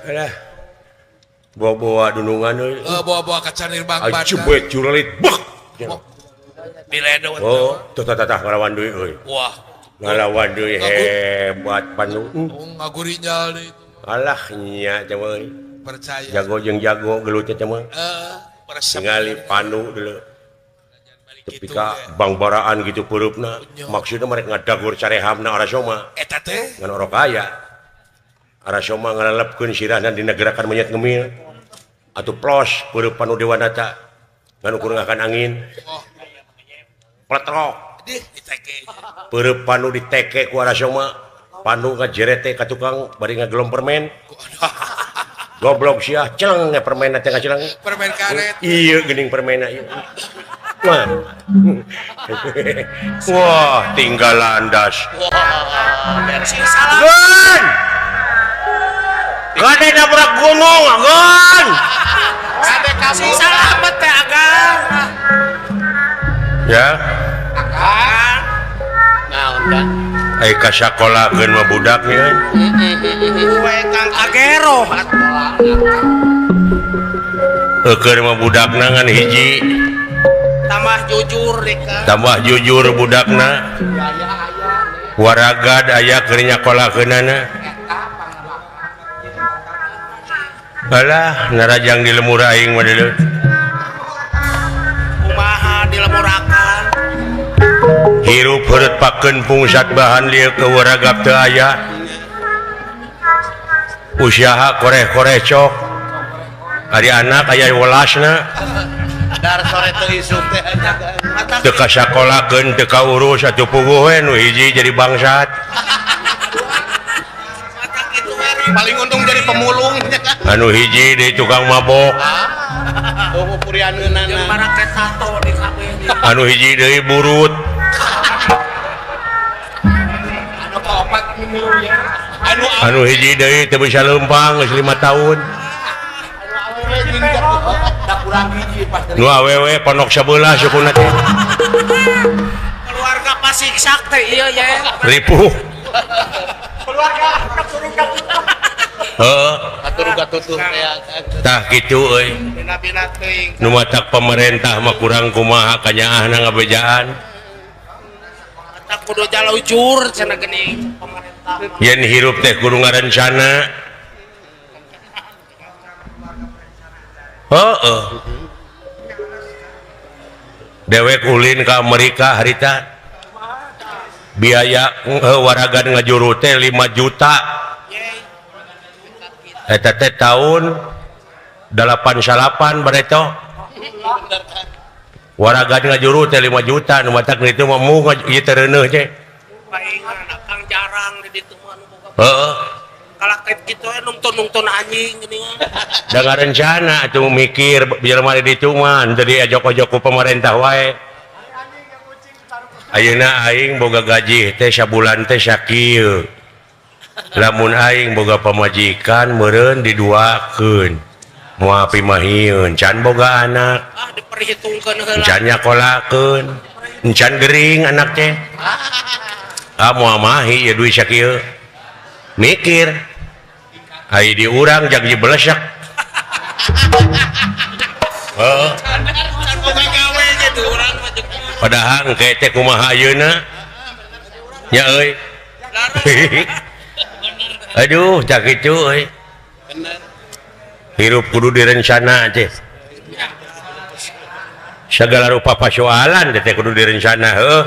Alah. Bawa-bawa dunungan euy. Bawa-bawa ka canir bangban. Jebet jurelit bek. Diledot. Oh, tuh tah tah ngalawan deui euy. Wah, ngalawan deui hebat Pandu. Oh, ngagurinyal deui. Alah nya teh euy. Percaya. Jago jeung jago gelut teh mah. Heeh, tingali Pandu dulu. Tepi ka bangbaraan gitu peureupna. Maksudna mereka ngadagur carehamna Arasoma. Eta teh ngan orok kaya. Arasoma ngalelepkeun sirahna dina gerakan monyet ngemil. Atuh plos peureub Pandu Dewanata. Ngan ukur ngakan angin. Pletrok. Peureub Pandu diteke ku Arasoma. Pandu ngajerete ka tukang bari ngagelom permen. Goblok sia, celeng permen teh ngaceleng. Permen karet. Iya geuning permenna ieu. Wah. Wah, tinggal landas. Wah, sing salah. Gun. Gade nabrak gunung, Gun. Gade kamu sing salamet teh Agan. Ya. Agan. Naon dan? Ai ka sakolakeun mah budak nya. Heeh. Kang Agero Eukeun mah budakna ngan hiji. Tambah jujur deka. Tambah jujur budakna. Waragad aya keur nyakolakeunana. Alah, narajang di lemur aing mah deuleu. Kumaha di lemur akang? Hirup heureut pakeun pungsat bahan lieu ke waragap teu aya. Usaha koreh-koreh cok. Ari anak aya welasna. Dar sore teu isuk teh teu ka sakolakeun teu ka urus atuh puguh we nu hiji jadi bangsat. Paling untung jadi pemulung. Anu hiji deui tukang mabok. Oh, purianeunana. Anu hiji deui burut. Anu kaopat ya. Anu hiji deui teu bisa leumpang geus 5 tahun. Nu awewe pondok sebelah sukuna teh. Keluarga pasiksak teh ieu ye. Ripuh. Keluarga katurung katutuh. Heeh. Katurung katutuh teh. Tah kitu euy. Bina-bina teuing. Nu matak pemerintah mah kurang kumaha kanyaahna ngabejaan. Matak kudu jalujur cenah geuning pemerintah. Yen hirup teh kudu ngarencana. Heeh. Dewek ulin ka Amerika harita. Biaya waragan ngajuru teh 5 juta. Eta teh tahun 89 bareto. Waragan ngajuru teh 5 juta nu matak ditu mah mu ieu teh reuneuh teh. Kang jarang di ditu mah nu boga. Heeh. Kalah kitu we nungtun-nungtun anjing geuningan. Da ngarencana atuh mikir jelema di ditu mah teu diajok-ajok ku pemerintah wae. Ayeuna aing boga gaji teh sabulan teh sakieu. Lamun aing boga pamajikan meureun diduakeun. Moal pimahieun, can boga anak. Ah diperhitungkeun heula. Can nyakolakeun, can gering anak teh. Ah moal mahi ieu duit sakieu. Mikir. Ai di urang jang dibelesek. Heeh. Padahal engke teh kumaha ayeuna? Nya euy. Aduh, cak kitu euy. Hirup kudu direncana teh. Segala rupa pasoalan teh kudu direncana heuh.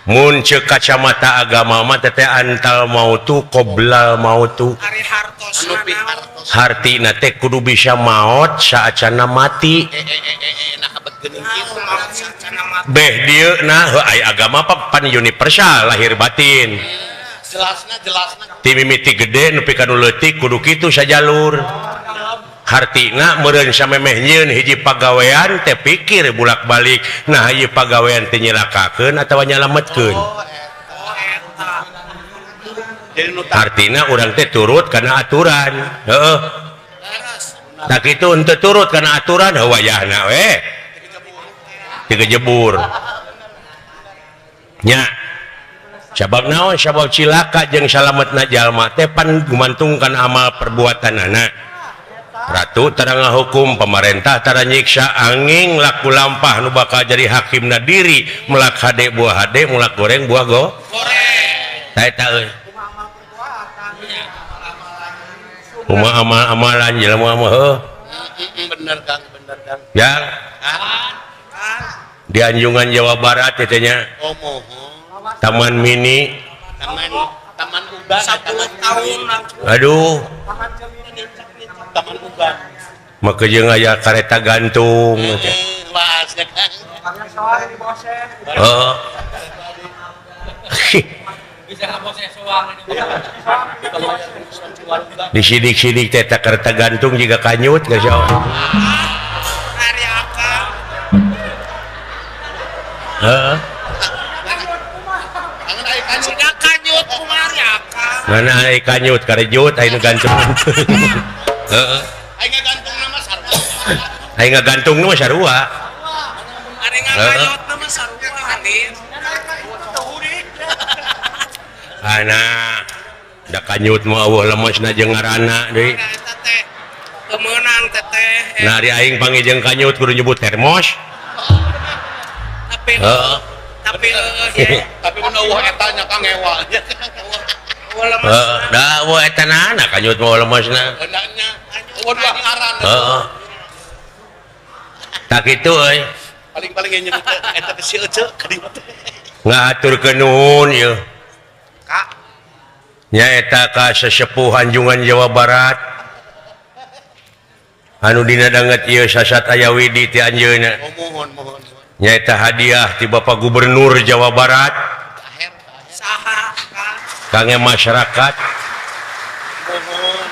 Mun ceuk kacamata agama mah teh antal mautu qoblal mautu. Hartina teh kudu bisa maot saacana mati. Beh dieu nah heuh aya agama pan universal lahir batin. Jelasna jelasna. Ti mimiti gede nepi ka nu leutik kudu kitu sajalur. Hartina meureun samemeh nyieun hiji pagawean teh pikir bulak-balik. Nah ieu pagawean teh nyelakakeun atawa nyalametkeun. Hartina urang teh turut kana aturan. Heeh. Tah kitu henteu turut kana aturan heuh wayahna we. Digejebur. Nya. Sabab naon? Sabab cilaka jeung salametna jalma teh pan gumantungkan amal perbuatanana. Ratu tara ngahukum, pamarentah tara nyiksa, angin laku lampah nu bakal jadi hakimna diri, melak hade buah hade, mulak goreng buah go. Goreng. Tah eta euy. Kumaha amal-amalan jelema mah heuh. Bener Kang, bener Kang. Yang di Anjungan Jawa Barat teh nya. Oh mohon. Taman Mini, Taman Uban 10 tahun langsung. Aduh, Taman Uban. Maka jeung aya kareta gantung. Waas ya Kang. Heeh. Disidik-sidik teh kareta gantung jiga kanyut geus ya. Heeh. Mana ai kanyut karejut ai nu gantung. Heeh. Ai ngagantungna mah sarua. Ai ngagantungna mah sarua. Ari ngaganyutna mah sarua hadir. Ana da kanyut mah eueuh lemosna jeung ngaranna deui. Eta teh teu meunang teteh. Nah ari aing panggih jeung kanyut kudu nyebut termos. Tapi heeh. Tapi heueuh tapi mun eueuh eta nya Kang ngewa. Heeh, da eueuh eta na kanyut mah lemosna. Nya eueuh dua ngaran. Heeh. Tak kitu euy. Paling-paling ge nyebut eta teh si Ece ka dieu teh. Ngahaturkeun nuhun ieu. Ka nyaeta ka sesepuh Anjungan Jawa Barat. Anu dina danget ieu sasat aya widi ti anjeunna. Oh mohon mohon. Nyaeta hadiah ti Bapak Gubernur Jawa Barat. Saha kangge masyarakat. Mohon.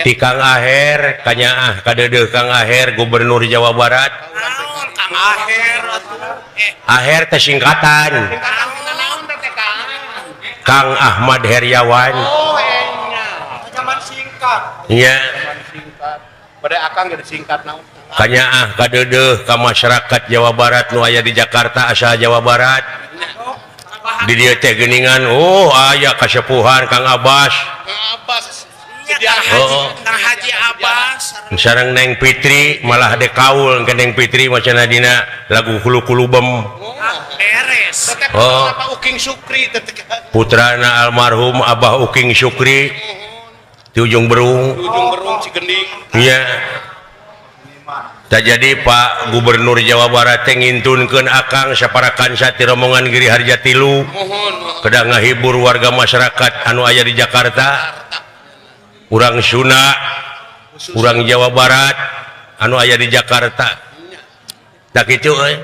Ti Kang Aher kanyaah kadeudeuh Kang Aher Gubernur Jawa Barat. Naon Kang Aher atuh? Aher teh singkatan. Kang Ahmad Heryawan. Oh enya. Zaman singkat. Nya. Zaman singkat. Pada akang ge disingkat naon? Kanyaah kadeudeuh ka masyarakat Jawa Barat nu aya di Jakarta asal Jawa Barat. Di dieu teh geuningan oh aya kasepuhan Kang Abbas. Kang Abbas. Oh. Kang Haji Abbas sareng Neng Fitri malah de kaul ke Neng Fitri macana dina lagu Kulu-kulubem. Beres. Oh. Uking Sukri putrana almarhum Abah Uking Sukri di Ujung Berung. Ujung Berung Cigending. Iya. Tak jadi Pak Gubernur Jawa Barat teh ngintunkeun akang saparakan sati rombongan Giri Harja Tilu. Kedah ngahibur warga masyarakat anu aya di Jakarta. Urang Sunda, urang Jawa Barat anu aya di Jakarta. Tak kitu euy.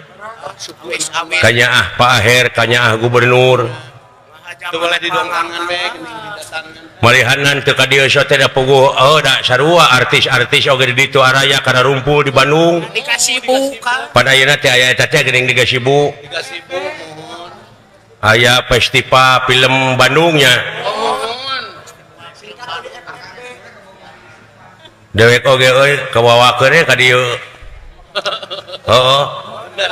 Kanyaah Pak Aher, kanyaah Gubernur. Teu boleh didongkangan we geuning didatangan. Malihanan teu ka dieu teh da puguh oh da sarua artis-artis oge di ditu araya kana rumpul di Bandung. Di Kasibu ka. Pada ayeuna teh aya eta teh geuning di Gasibu. Di Gasibu mohon. Aya festival film Bandungnya. Mohon. Dewek oge euy kawawakeun we ka dieu. Heeh.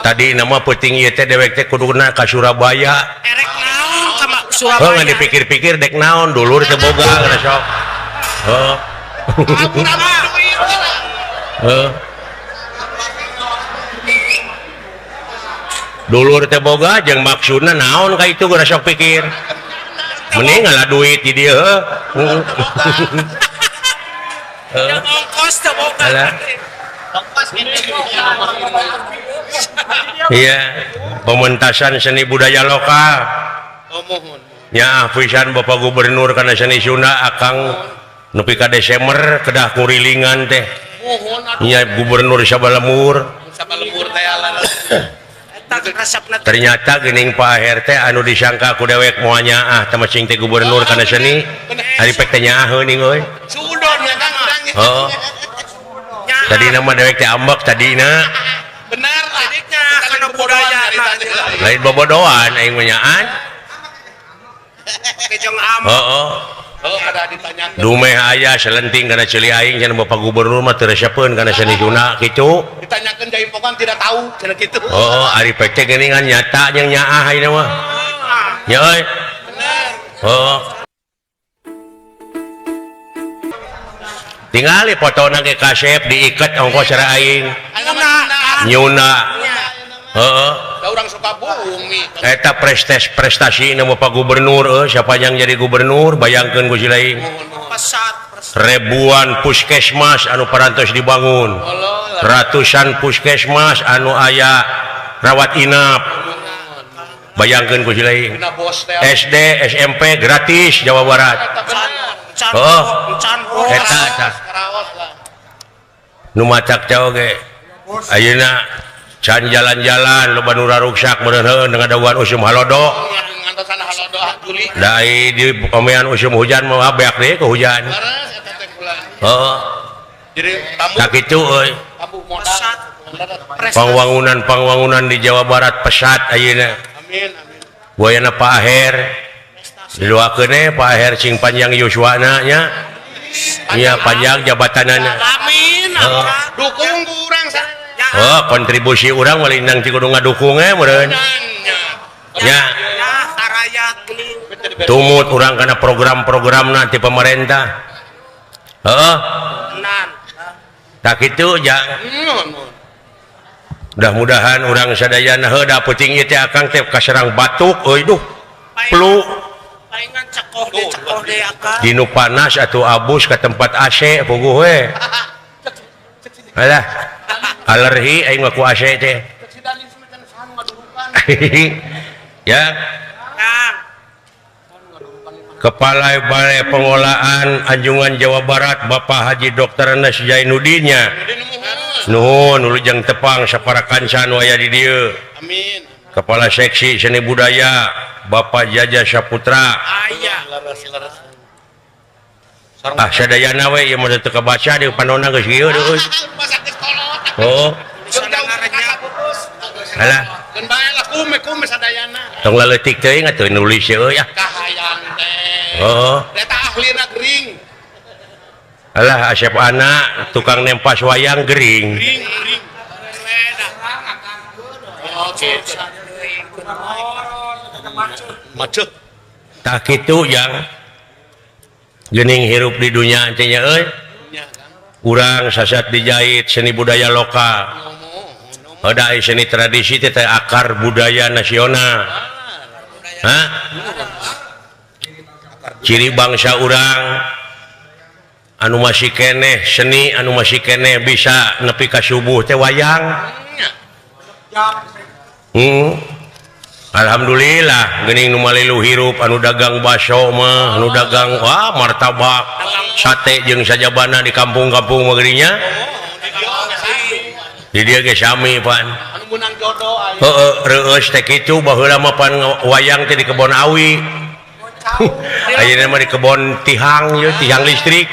Tadi nama peuting ieu teh dewek teh kuduna ka Surabaya. Erek naon ka Surabaya? Heuh ngan dipikir-pikir dek naon dulur teu boga geus sok. Heeh. Heeh. Dulur teu boga jeung maksudna naon ka itu geus sok pikir. Mending ngalah duit di dieu heuh. Heeh. Ongkos teu boga. Iya, pementasan seni budaya lokal. Oh, mohon. Ya, pisan Bapak Gubernur kana seni Sunda akang nepi ka Desember kedah kurilingan teh. Mohon atuh. Nya Gubernur sabalemur. Sabalemur teh ala. Ternyata geuning Pak Aher teh anu disangka ku dewek moal nyaah teh masing teh gubernur kana seni. Ari pek teh nyaah heuning euy. Sudon ya Kang urang. Heeh. Tadi nama dewek teh ambek tadina. Benar lah. Jadinya kana budaya lain bobodoan aing mah nyaan. Jeung ambek. Heeh. Oh, kada ditanyakeun. Dumeh aya selenting kana ceuli aing cenah Bapak Gubernur mah teu resepeun kana seni Sunda kitu. Ditanyakeun Jaipongan tidak tahu cenah kitu. Oh, ari pek teh geuningan nyata jeung nyaah ayeuna mah. Nya euy. Bener. Oh. Tingali fotona ge kasep diiket ongko cara aing. Nyuna. Heeh. Da urang Sukabumi. Eta prestasi na Bapak Gubernur euy, siapa yang jadi gubernur bayangkeun ku si lain. Ribuan puskesmas anu parantos dibangun. Ratusan puskesmas anu aya rawat inap. Bayangkeun ku si lain. SD, SMP gratis Jawa Barat. Oh, eta eta. Nu macak teh oge. Ayeuna can jalan-jalan loba nu raruksak meureun dengan dawan usum halodo. Da di pamean usum hujan mah beak deui ku hujan. Heeh. Tak kitu euy. Pangwangunan-pangwangunan di Jawa Barat pesat ayeuna. Amin amin. Buayana Pak Aher. Didoakeun we Pak Aher cing panjang yuswana nya. Nya panjang jabatanana. Amin. Dukung ku urang sareng. Oh, kontribusi urang malindang ti kudu ngadukung we meureun. Nya. Tumut urang kana program-programna ti pemerintah. Heeh. Tak kitu jang. Mudah-mudahan urang sadayana heuh da peuting ieu teh akang teh kaserang batuk euy duh. Flu. Dinu panas atau abus ke tempat AC puguh we. Alah. Alergi aing mah ku AC teh. Ya. Kepala Balai Pengolahan Anjungan Jawa Barat Bapak Haji Dr. Anas Zainuddinnya. Nuhun wilujeng tepang sapara kanca nu aya di dieu. Amin. Kepala Seksi Seni Budaya Bapak Jaja Saputra. Ah sadayana we ieu mah teu kabaca di panonna geus kieu deui. Oh. Alah. Keun bae lah kume sadayana. Tong leutik teuing atuh nulis euy ah. Kahayang teh. Oh. Eta ahlina gering. Alah Asep anak tukang nempas wayang gering. Gering gering. Oke. Macet. Tak kitu jang. Geuning hirup di dunya teh nya euy. Urang sasat dijahit seni budaya lokal. Heuda seni tradisi teh akar budaya nasional. Hah? Ciri bangsa urang anu masih keneh seni anu masih keneh bisa nepi ka subuh teh wayang. Alhamdulillah geuning nu malilu hirup anu dagang baso mah anu dagang wah martabak sate jeung sajabana di kampung-kampung mah geuning nya. Di dieu ge sami pan. Anu meunang jodoh aya. Heueuh reueus teh kitu baheula mah pan wayang teh di kebon awi. Ayeuna mah di kebon tihang ieu tihang listrik.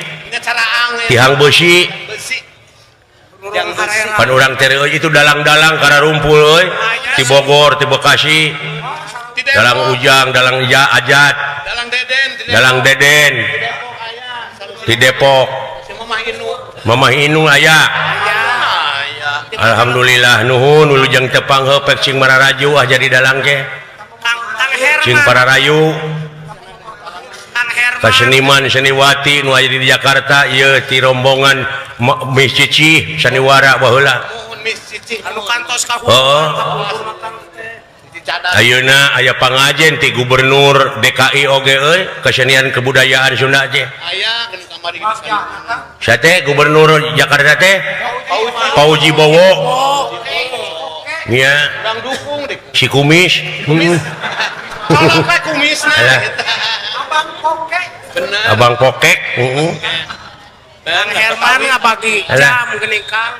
Tihang besi. Pan urang teh reueus itu dalang-dalang kararumpul euy. Ti Bogor, ti Bekasi. Dalang Ujang, dalang Ajat, dalang Deden. Di Depok. Mamah Inu aya. Alhamdulillah nuhun wilujeng tepang heuh pek cing mararaju ah jadi dalang ge. Cing pararayu. Kaseniman seniwati nu aya di Jakarta ieu ti rombongan Mis Cicih saniwara baheula. Heeh. Ayeuna aya pangajen ti Gubernur DKI oge euy kesenian kebudayaan Sunda teh. Aya geuning kamari Sate Gubernur Jakarta teh Fauzi Bowo. Nya. Urang dukung deh. Si kumis. Kalau we kumisna. Abang Kokek. Bener. Abang Kokek, heeh. Kang Herman ngabagi jam geuning Kang.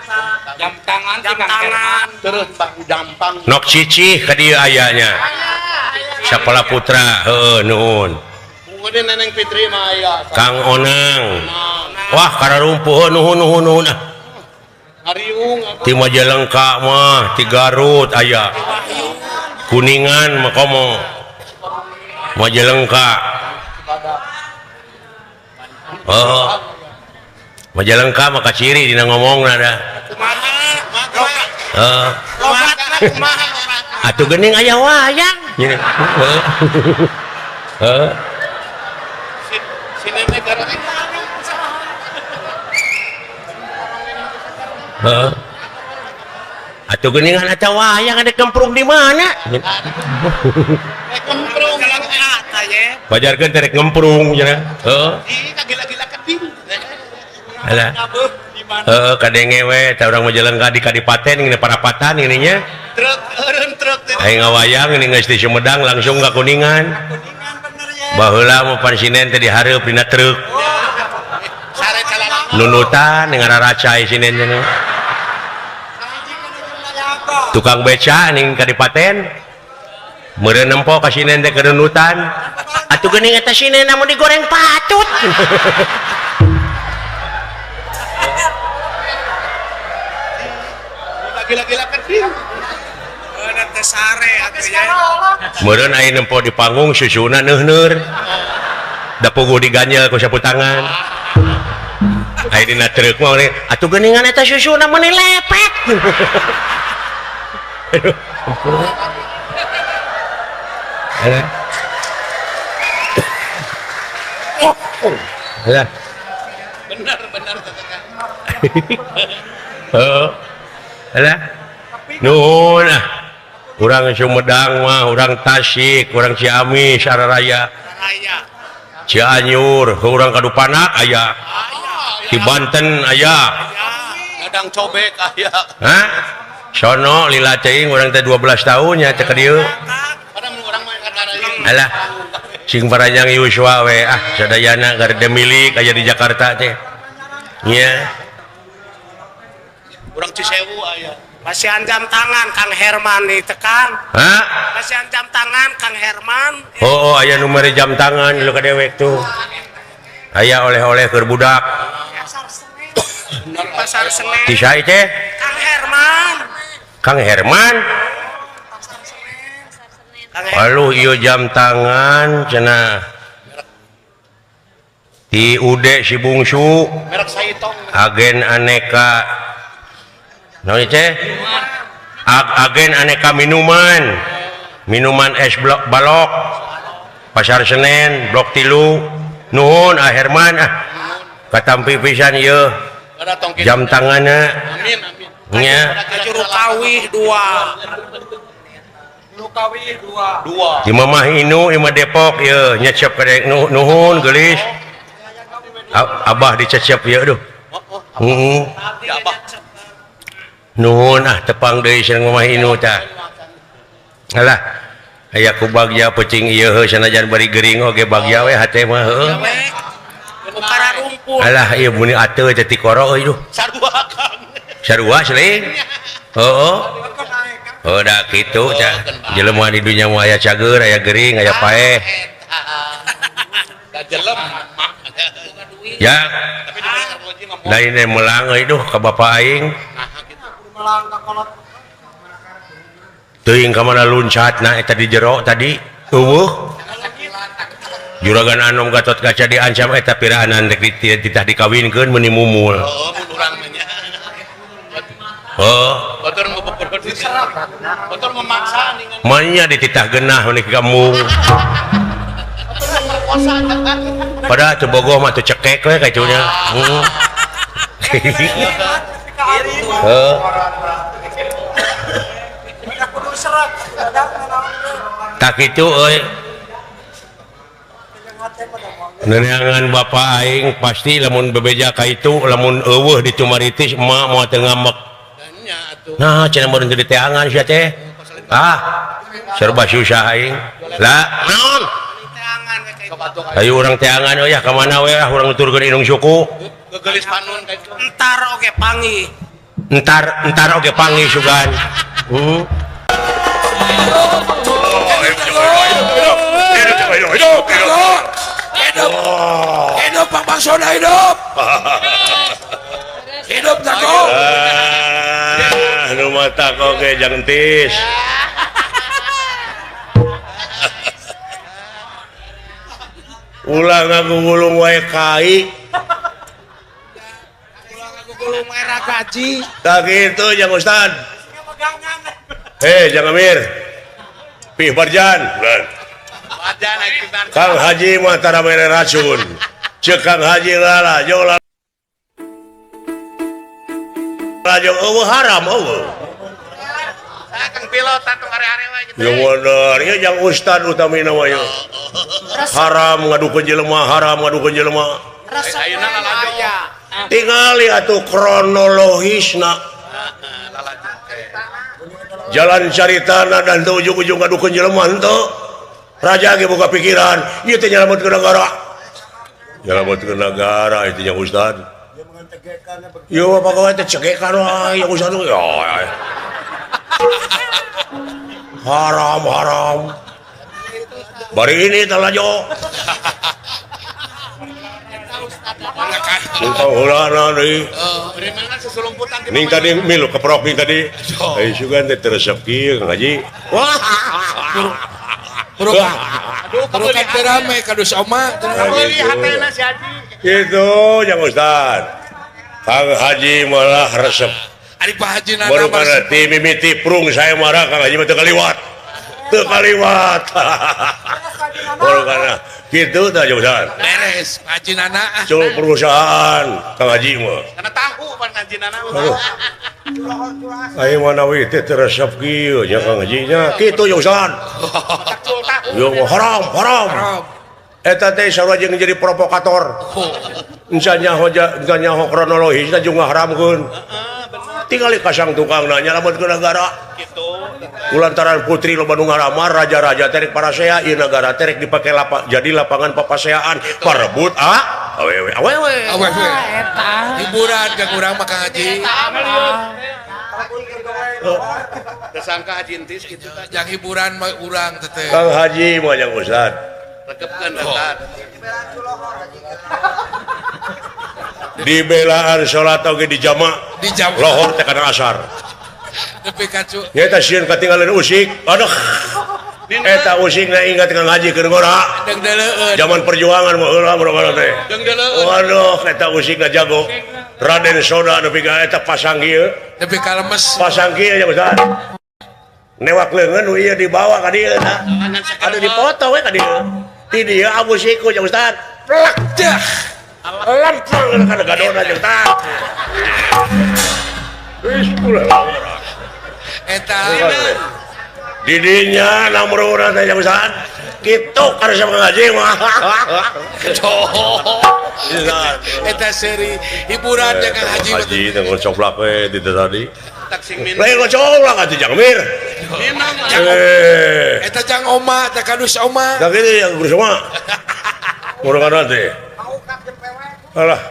Jam tangan jam tangan. Terus bahu jampang. Nok cicih ka dieu aya nya. Sapala Putra, heueuh nuhun. Mungkin Neneng Fitri mah aya. Kang Onang. Wah, kararumpuh nuhun nuhun nuhun. Ngariung ti Majalengka mah, ti Garut aya. Kuningan mah komo. Majalengka. Oh. Majalengka mah kaciri dina ngomongna da. Kumaha? Heeh. Logatna kumaha? Atuh geuning aya wayang. Heeh. Heeh. Si nenek gara. Heeh. Atuh geuningan eta wayang ada kemprung di mana? Kemprung eta ye. Pajarkeun teh rek ngemprung cenah. Heeh. Ih, kagila-gila keding. Alah. Heeh, kadenge we eta urang Majalengka di Kadipaten ngene parapatan ngene nya. Truk, eureun truk teh. Aing ngawayang ngene geus di Sumedang langsung ka Kuningan. Kuningan bener ye. Baheula mah pan sinen teh dihareup dina truk. Sare calana. Nunutan ngararacai sinen cenah. Tukang beca ning Kadipaten meureun nempo ka sinen teh kenunutan. Atuh geuning eta sinen mun digoreng patut. Gila-gila keding. Eureun teh sare atuh ye. Meureun aya nempo di panggung susuna neuhneur. Da puguh diganjel ku sapu tangan. Aya dina truk mah atuh geuningan eta susuna meuni lepet. Aduh. Alah. Alah. Benar benar teteh. Heeh. Alah. Nuhun ah. Urang Sumedang mah, urang Tasik, urang Ciamis, Sararaya. Cianjur, urang Kadupanak aya. Di Banten aya. Gadang cobek aya. Hah? Sono lila teuing urang teh 12 tahun nya teh ka dieu. Alah. Sing paranjang yuswa we ah sadayana garde milik aya di Jakarta teh. Nya. Urang Cisewu aya. Masihan jam tangan Kang Herman nih tekan. Hah? Masihan jam tangan Kang Herman. Oh, oh aya nu mere jam tangan lu ka dewek tuh. Aya oleh-oleh keur budak. Pasar Senen. Ti saha teh? Kang Herman. Kang Herman. Kang Herman. Aduh ieu jam tangan cenah. Ti Ude si bungsu. Merek Saitong. Agen aneka naon teh? Agen aneka minuman. Minuman es blok balok. Pasar Senen, Blok 3. Nuhun ah Herman ah. Katampi pisan ieu. Jam tanganna. Amin amin. Nya. Juru kawih 2. Kawih 2. Di Mamah Inu imah Depok ieu nyecep ka nuhun geulis. Abah dicecep ieu aduh. Heeh. Nuhun ah tepang deui sareng Mamah Inu tah. Alah aya ku bagja peuting ieu heuh sanajan bari gering oge bagja we hate mah heuh. Alah ieu muni ateu teh ti koro euy duh. Sarua Kang. Sarua seling. Heeh. Oh da kitu tah. Jelema di dunya mah aya cager, aya gering, aya paeh. Da jelem. Ya. Lain melang euy duh ka bapa aing. Teuing ka mana luncatna eta di jero tadi eueuh. Juragan Anom Gatot Kaca diancam eta piraanan rek dititah dikawinkeun meuni mumul. Oh, mun urang mah nya. Oh. Batur mau batur memaksa ningan. Manya dititah genah meuni kamu. Padahal teu bogoh mah teu cekek we katunya. Heeh. Heeh. Tak kitu euy. Neneangan bapa aing pasti lamun bebeja ka itu lamun eueuh di Tumaritis emak moal teu ngamek. Nah, cenah meureun teu diteangan sia teh. Ah, serba susah aing. Lah, naon? Ayo urang teangan euy ka mana we ah urang nuturkeun indung suku. Gegelis panun ka itu. Entar oge panggih. Entar entar oge panggih sugan. Heeh. Hidup, hidup, hidup, Pak Bangsona hidup, hidup tako. Ah, nu mah tako ge jangan tis. Ulah ngagugulung wae kai. Burung era gaji. Tah kitu jang Ustad. Hei Jang Amir. Pih Barjan. Kang Haji mah tara mere racun. Ceuk Kang Haji lalajo lalajo eueuh haram eueuh. Kang pilot atuh are-are we gitu. Ya bener, ieu jang Ustad utamina mah ieu. Haram ngadukeun jelema, haram ngadukeun jelema. Ayeuna lalajo. Tingali atuh kronologisna. Jalan caritana dan teu ujung-ujung ngadukeun jelema henteu. Raja ge boga pikiran, ieu teh nyalametkeun nagara. Nyalametkeun nagara itu jang Ustad. Ieu mah pagawe teh cegekan wae jang Ustad. Ya. Haram haram. Bari ini teh lalajo. Heulana deui. Ning tadi milu keprok ning tadi. Ai sugan teh resep kieu Kang Haji. Wah. Aduh, kan teu rame kadus oma. Meuli hatena si Haji. Kitu jang Ustad. Kang Haji malah resep. Ari Pak Haji nana baru kana ti mimiti prung saya marah Kang Haji mah teu kaliwat. Teu kaliwat. Baru kana kitu tah jang Ustad. Beres Pak Haji nana. Cul perusahaan Kang Haji mah. Kana tahu pan Haji nana. Ayo mana we teh teu resep kieu nya Kang Haji nya. Kitu jang Ustad. Yo haram haram. Eta teh sarua jeung jadi provokator. Encan nyaho encan nyaho kronologisna jeung ngaharamkeun. Tingali kasang tukang nanya nyalametkeun nagara. Kulantaran putri loba nu ngalamar raja-raja teh rek parasea ieu nagara teh rek dipake jadi lapangan papaseaan parebut ah awewe awewe. Awewe. Hiburan ka urang mah Kang Haji. Tersangka Haji Entis kitu tah. Jang hiburan mah urang teh. Kang Haji mah jang Ustad. Rekepkeun Ustad. Dibelaan salat oge dijama. Dijama. Lohor teh kana asar. Nepi ka cu. Nya eta sieun katinggalan usik. Aduh. Eta usik na ingat Kang Haji keur ngora. Deung-deuleueun. Zaman perjuangan mah heula urang teh. Deung-deuleueun. Waduh eta usik na jago. Raden Soda nepi ka eta pasang ieu. Nepi ka lemes. Pasang kieu nya Ustad. Newak leungeun nu ieu dibawa ka dieu tah. Aduh dipoto we ka dieu. Ti dieu abu siku nya Ustad. Plak dah. Lempeng kana gadona nya Ustad. Geus ulah. Eta didinya namruna teh nya Ustad. Kitu karesa ngaji mah. Eta seri hiburan jeung Kang Haji. Haji teh ngocoplak we di tadi. Lain ngocoplak atuh Jang Mir. Eta jang oma teh kadus oma. Tah kitu yang kadus oma. Urang teh. Alah.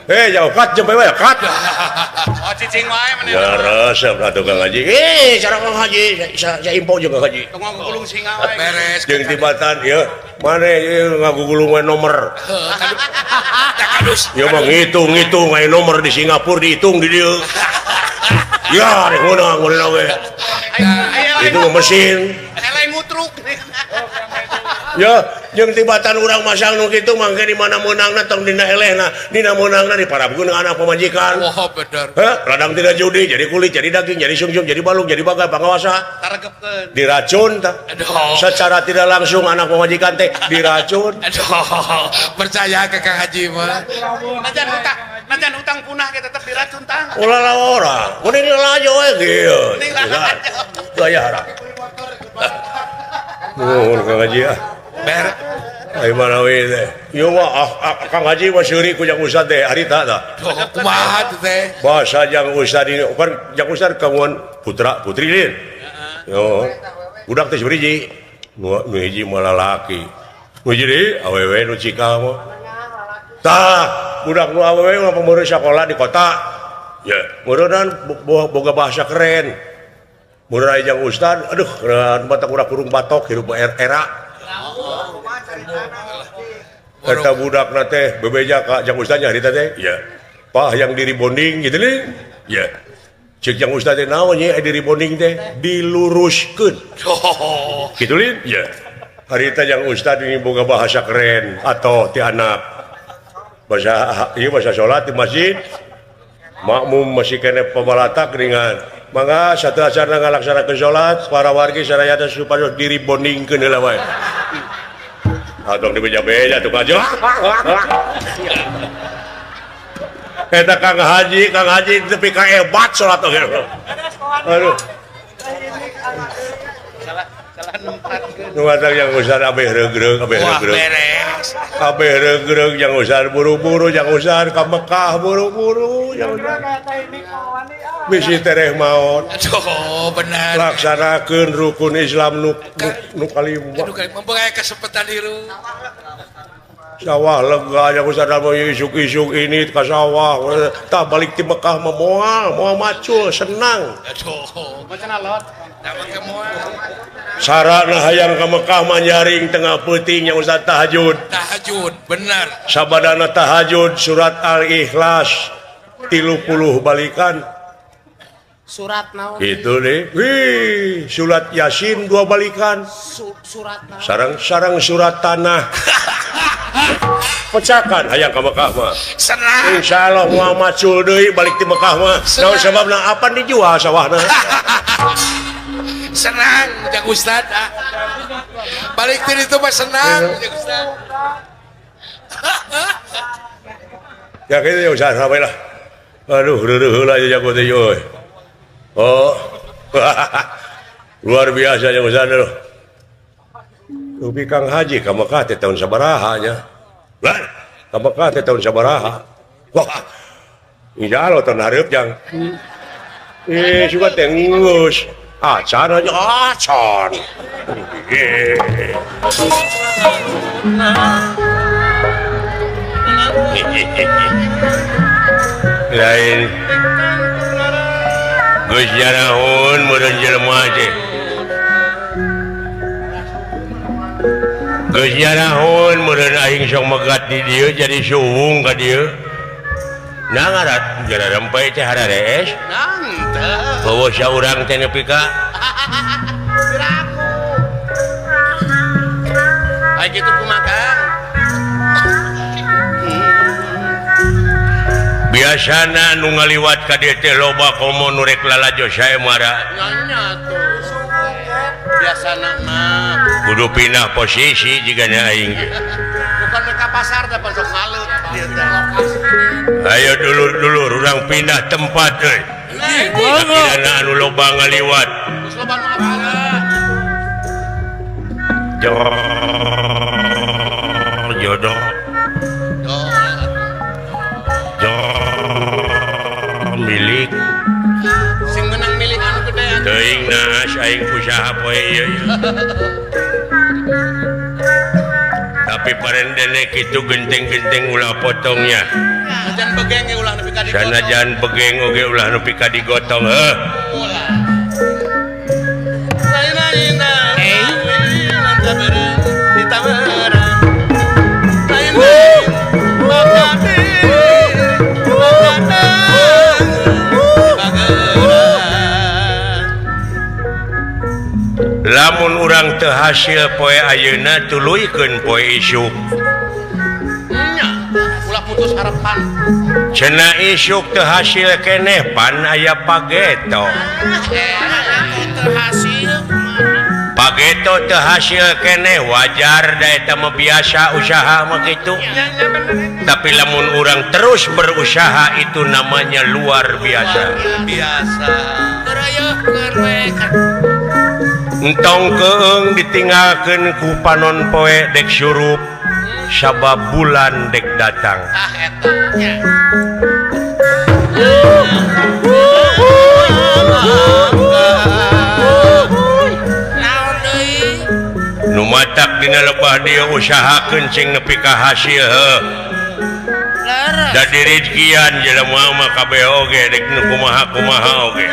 Jauh kat jempe we kat. Oh cicing wae meneh. Ya resep atuh Kang Haji. Cara Kang Haji saya info jeung Kang Haji. Tong ngagugulung singa wae. Beres. Jeung tibatan ieu maneh ieu ngagugulung we nomor. Tah kadus. Ieu mah ngitung-ngitung aya nomor di Singapura dihitung di dieu. Ya rek meunang meunang we. Itu mah mesin. Eleh ngutruk. Ya, jeung tibatan urang masang nu kitu mangke di mana meunangna tong dina elehna, dina meunangna diparabkeun anak pamajikan. Oh, bener. Heh, ladang tidak judi, jadi kulit, jadi daging, jadi sungsum, jadi balung, jadi bagai pangawasa. Taregepkeun. Diracun tah. Aduh. Secara tidak langsung anak pamajikan teh diracun. Aduh, percaya ke Kang Haji mah. Najan hutang punah ge tetep diracun tah. Ulah lah ora. Mending lalajo we kieu. Mending lalajo. Gaya harap. Nuhun Kang Haji ah. Ber. Ai mana we teh. Ieu mah Kang Haji mah seuri ku Jang Ustad teh harita tah. Kumaha teh? Bahasa Jang Ustad ini kan Jang Ustad kawan putra putri lin. Heeh. Yo. Budak teh sabaraha? Nu hiji mah lalaki. Nu hiji deui awewe nu cikal mah. Tah, budak nu awewe mah pameureun sakola di kota. Ya, meureunnan boga bahasa keren. Meureun aya Jang Ustad, aduh, mata kurang kurung batok hirup era. Eta budakna teh bebeja ka Jang Ustad nya harita teh. Ya. Pah yang diri bonding gitu nih. Ya. Cek Jang Ustad teh naon nya diri bonding teh diluruskeun. Kitu lin? Ya. Harita Jang Ustad ini boga bahasa keren atau ti anak. Bahasa ieu bahasa salat di masjid. Makmum masih kene pabalatak ringan. Mangga satu acara ngalaksanakeun salat para wargi sarayana supados diri bondingkeun heula wae. Atong dibeja-beja tuh aja. Eta Kang Haji tepi ka hebat salat oge. Aduh. Salah nempatkeun. Nu matak yang usah abeh regreg, abeh regreg. Abeh regreg yang usah buru-buru, yang usah ka Mekah buru-buru, yang usah. Bisi tereh maot. Aduh, benar. Laksanakeun rukun Islam nu kalima. Aduh, memperaya kesempatan hirup. Sawah lega yang usah mau isuk-isuk ini ke sawah. Tah balik ti Mekah mah moal macul, senang. Aduh, macan alot. Sarana hayang ka Mekah mah nyaring tengah peuting yang usah tahajud. Tahajud, benar. Sabadana tahajud surat Al-Ikhlas 30 balikan. Surat naon? Itu deh. Wih, surat Yasin 2 balikan. Surat naon? Sarang-sarang surat tanah. Pecakan hayang ka Mekah mah. Senang. Insyaallah moal macul deui balik ti Mekah mah. Naon sababna apan dijual sawahna. Senang jang Ustad. Balik ti ditu mah senang jang Ustad. Ya kitu ya Ustad sampai lah. Aduh reureun heula jago teh euy. Oh. Luar biasa jang Ustad aduh. Rupi Kang Haji ka Mekah teh tahun sabaraha nya. Lah, ka Mekah teh tahun sabaraha. Wah. Insyaallah tahun hareup jang. Suka teh geus. Acan aja acan. Lain. Geus jaraun meureun jelema teh. Geus jaraun meureun aing sok megat di dieu jadi suwung ka dieu. Nah ngarat jara rempai teh hararees. Nanteh. Bawa saurang teh nepi ka. Piraku. Ai kitu kumaha Kang? Biasana nu ngaliwat ka dieu teh loba komo nu rek lalajo sae mara. Nya tuh. Biasana mah kudu pindah posisi jigana aing. Bukan mereka pasar teh sok ngalut dieu teh. Ayo dulur-dulur urang pindah tempat euy. Sakirana anu loba ngaliwat. Geus loba nu apala. Jodoh. Milik sing menang milik anu gede. Teuing naas aing usaha poe ieu. Tapi parendene kitu genteng-genteng ulah potongnya. Sanajan begeng ulah nepi ka digotong. Sanajan begeng oge ulah nepi ka digotong heuh. Lamun urang teu hasil poe ayeuna tuluykeun poe isuk. Nya, ulah putus harapan. Cenah isuk teu hasil keneh pan aya pageto. Teu hasil Pageto teu hasil keneh wajar da eta mah biasa usaha mah kitu. Tapi lamun urang terus berusaha itu namanya luar biasa. Biasa. Entong keung ditinggalkeun ku panon poe dek surup sabab bulan dek datang. Ah eta nya. Naon deui? Nu matak dina lebah dieu usahakeun cing nepi ka hasil heuh. Leres. Da dirizkian jelema mah kabeh oge dek nu kumaha-kumaha oge.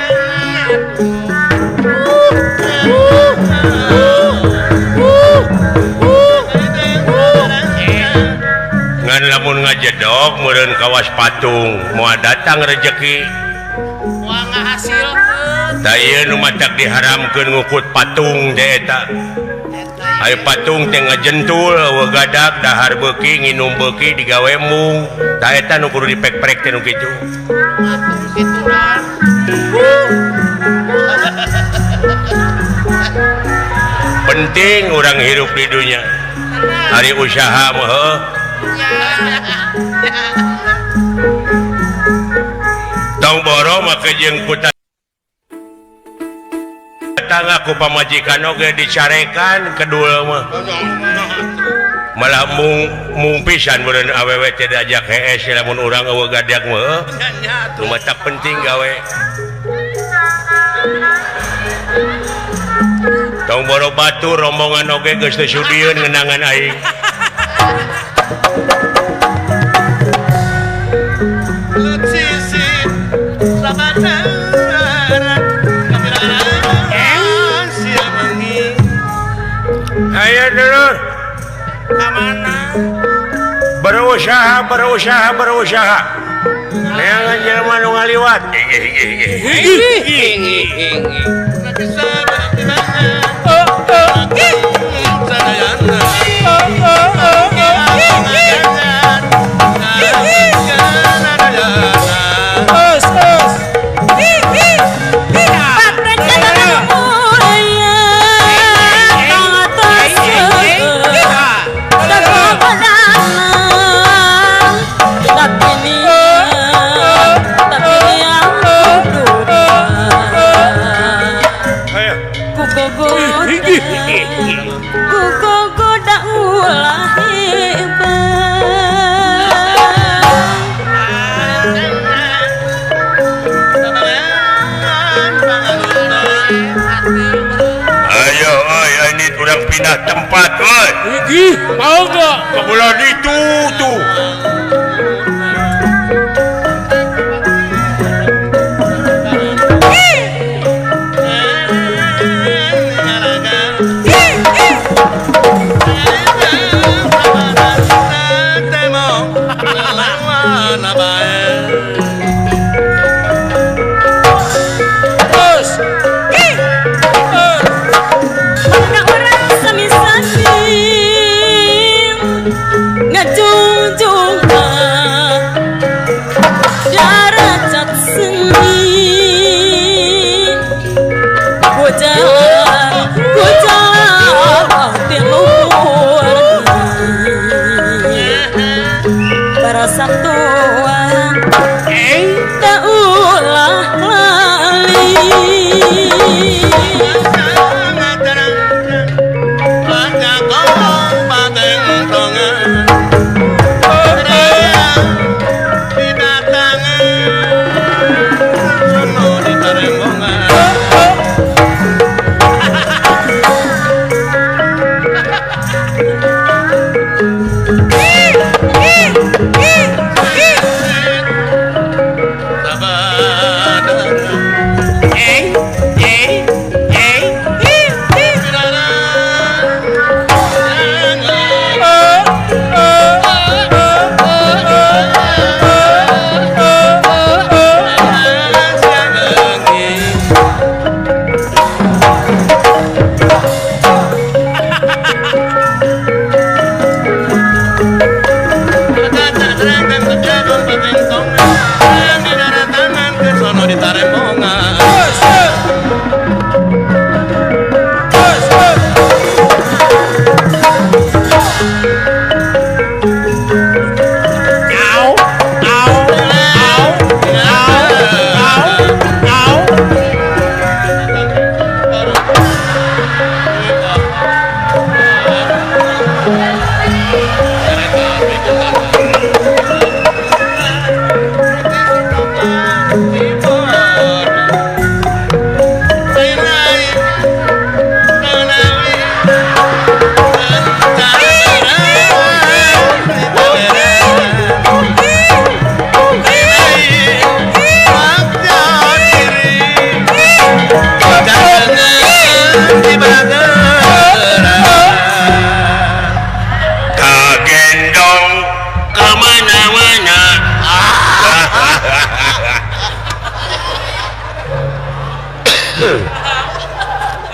Ngan lamun ngajedog meureun kawas patung moal datang rejeki. Moal ngahasilkeun. Tah ieu nu matak diharamkeun ngukut patung teh eta. Ayo patung teh ngajentul eueuh gadak dahar beuki nginum beuki digawe mung. Tah eta nu kudu dipek-prek teh nu kitu. Gitu kan. Penting orang hirup di dunia. Hari usaha mah heuh. Tong boro make jeung ku tetangga ku pamajikan oge dicarekan kedua mah. Malah mung pisan meureun awewe teh diajak hees lamun urang eueuh gadak mah heuh. Nu matak penting gawe. Tong boro batur rombongan oge geus teu sudieun ngenangan aing. Ayo dulur. Ka mana? Berusaha, berusaha, berusaha. Neangan jelema nu ngaliwat. Ayo. Ayo, oi, ini urang pindah tempat, oi. Mau gak? Ke bulan itu tuh. Terus.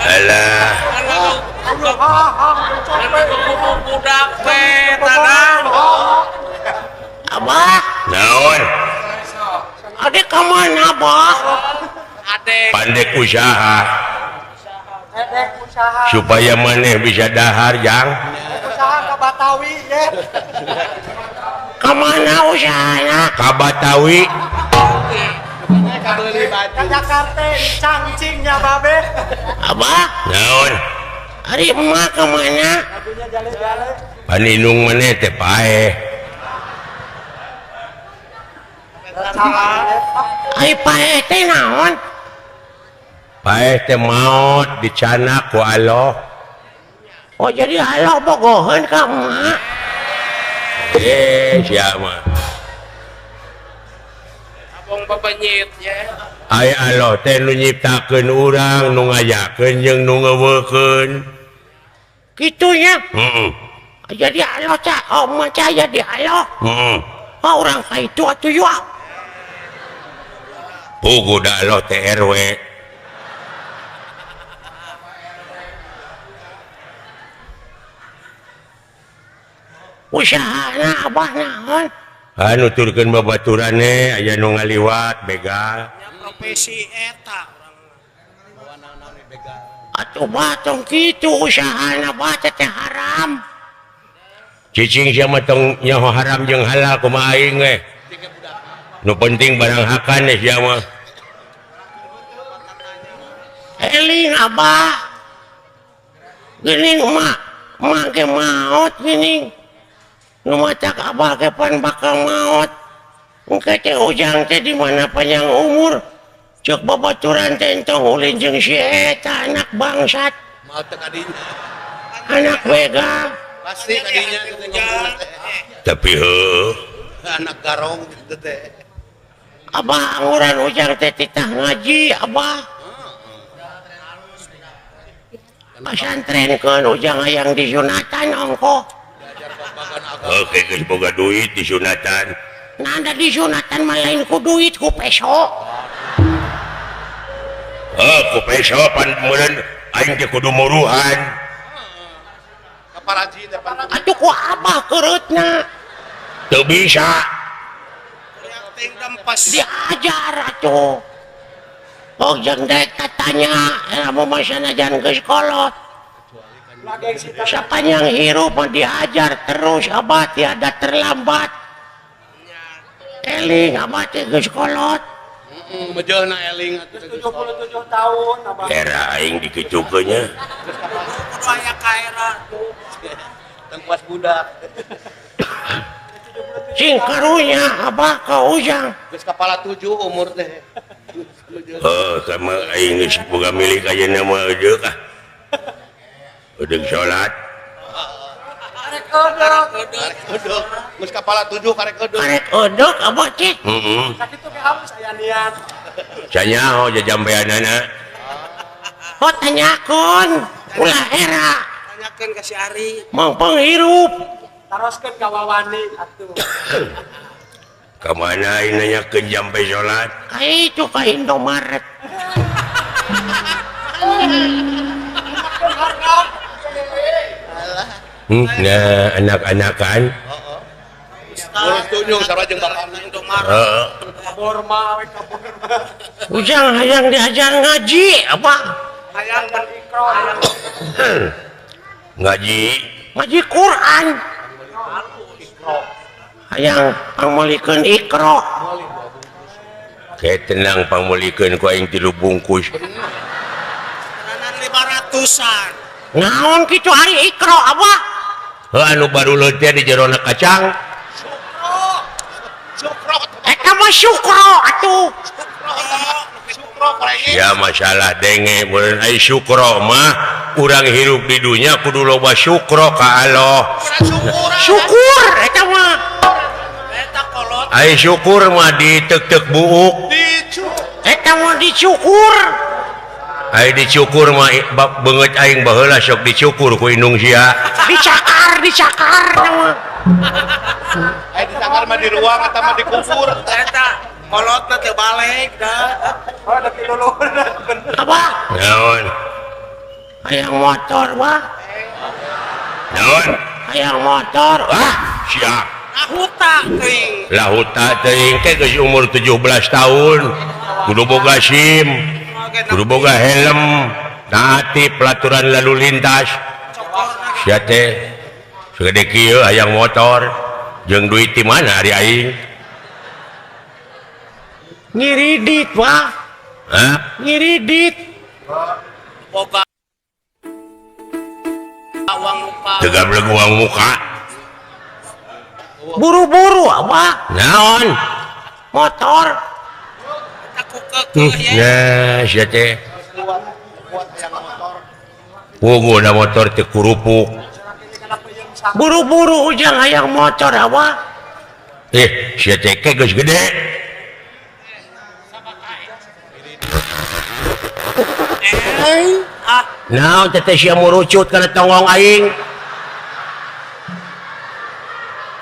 Alah. Budak tanah. Abah. Naon? Adek ka mana, Pandek usaha. Supaya maneh bisa dahar jang. Usaha ka Batawi ye. Ka mana usahana? Ka Batawi. Ka Jakarta cangcingnya babe. Abah, naon? Ari emak ka mana? Paninung maneh teh paeh. Ari paeh teh naon? Paeh teh maot dicanak ku Allah. Oh jadi Allah bogoheun ka emak. Sia mah. Abong babenyit ye. Ai Allah teh nu nyiptakeun urang, nu ngajakeun jeung nu ngeuweukeun. Kitu nya? Heeh. Jadi Allah teh oh mah teh jadi Allah. Heeh. Oh urang ka itu atuh yeuh. Pugu da Allah teh RW. Usahana abah naon? Anu turkeun babaturane aya nu ngaliwat begal. Profesi eta urang. Atuh batong kitu usahana abah teh haram. Cicing sia mah tong nyaho haram jeung halal kumaha aing we. Nu penting barang hakan we sia mah. Eling abah. Geuning emak, emak ge maot geuning. Nu matak abah ge pan bakal maot. Engke teh ujang teh di mana panjang umur. Cek babaturan teh entong ulin jeung si eta anak bangsat. Maot teh kadinya. Anak begal. Pasti kadinya teh ngomong teh. Tapi heuh anak garong gitu teh. Abah anguran ujang teh titah ngaji abah. Pasantrenkeun ujang hayang disunatan ongkoh. Oke geus boga duit disunatan. Nah da disunatan mah lain ku duit ku peso. Heuh ku peso pan meureun aing teh kudu muruhan. Atuh ku abah kereutna. Teu bisa. Diajar atuh. Oh jeung daek tatanya lamun masana jangan geus kolot. Sapanjang hirup mah diajar terus abah tiada terlambat. Eling abah teh geus kolot. Heeh, mejeuna eling atuh 77 tahun abah. Era aing dikitukeun nya. Kudu aya ka era. Tengkuas budak. Sing karunya abah ka ujang. Geus kapala 7 umur teh. Heuh, sama aing geus boga milik ayeuna mah eudeuk ah. Eudeuk salat. Karek eudeuk. Karek geus kapala 7 karek eudeuk. Karek eudeuk abah teh. Heeh. Sakitu ge halus aya niat. Sanyaho jajampeanana. Oh tanyakeun ulah era. Tanyakeun ka si Ari. Mangpang hirup. Taroskeun ka Wawani atuh. Ka mana aing nanyakeun jampe salat? Ka itu ka Indomaret. Nah, anak-anakan. Heeh. Ujang hayang diajar ngaji apa? Hayang berikro. Ngaji, ngaji Quran. Hayang pangmeulikeun Iqra. Ke tenang pangmeulikeun ku aing 3 bungkus. Tenanan 500-an. Naon kitu hari Iqra abah? Heuh anu baru leutik di jerona kacang. Sukro. Eta mah sukro atuh. Sukro korengin. Ya masalah denge meureun ai sukro mah urang hirup di dunya kudu loba sukro ka Allah. Syukur eta mah. Eta kolot. Ai syukur mah ditek-tek buuk. Eta mah dicukur. Ai dicukur mah beungeut aing baheula sok dicukur ku indung sia. Dicakar, dicakar mah. Ai dicakar mah di ruang atawa mah dikubur. Eta kolotna teu balik da. Oh, da piluluhurna bener. Abah. Naon? Hayang motor, Bah. Naon? Hayang motor. Ah, siap. Lahuta teuing. Lahuta teuing teh geus umur 17 tahun. Kudu boga SIM. Kudu boga helm, taati peraturan lalu lintas. Sia teh segede kieu hayang motor, jeung duit di mana ari aing? Ngiridit wah. Hah? Ngiridit. Boga uang muka. Teu gablek uang muka. Buru-buru apa? Naon? Motor. Nah, sia teh. Wungu da motor teh kurupuk. Buru-buru ujang hayang motor apa? Sia teh geus gede. Naon teh sia murucut kana tonggong aing?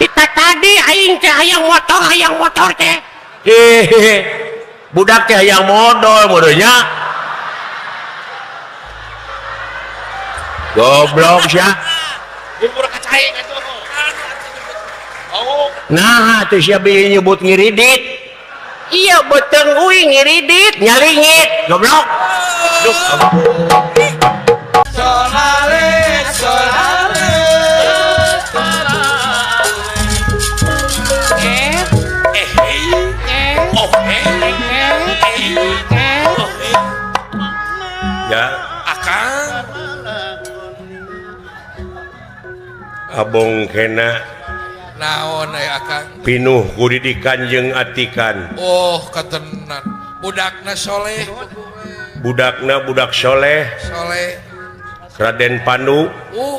Kita tadi aing teh hayang motor teh. Budak teh hayang modal meureunnya. Goblok sia. Nah, atuh sia beuh nyebut ngiridit. Iya beuteung uing ngiridit, nyalingit, goblok. Duh. Solale, solale. Ya, akang abong kena naon aya akang pinuh ku didikan jeung atikan. Oh, katenan. Budakna soleh. Budakna budak soleh. Soleh. Raden Pandu.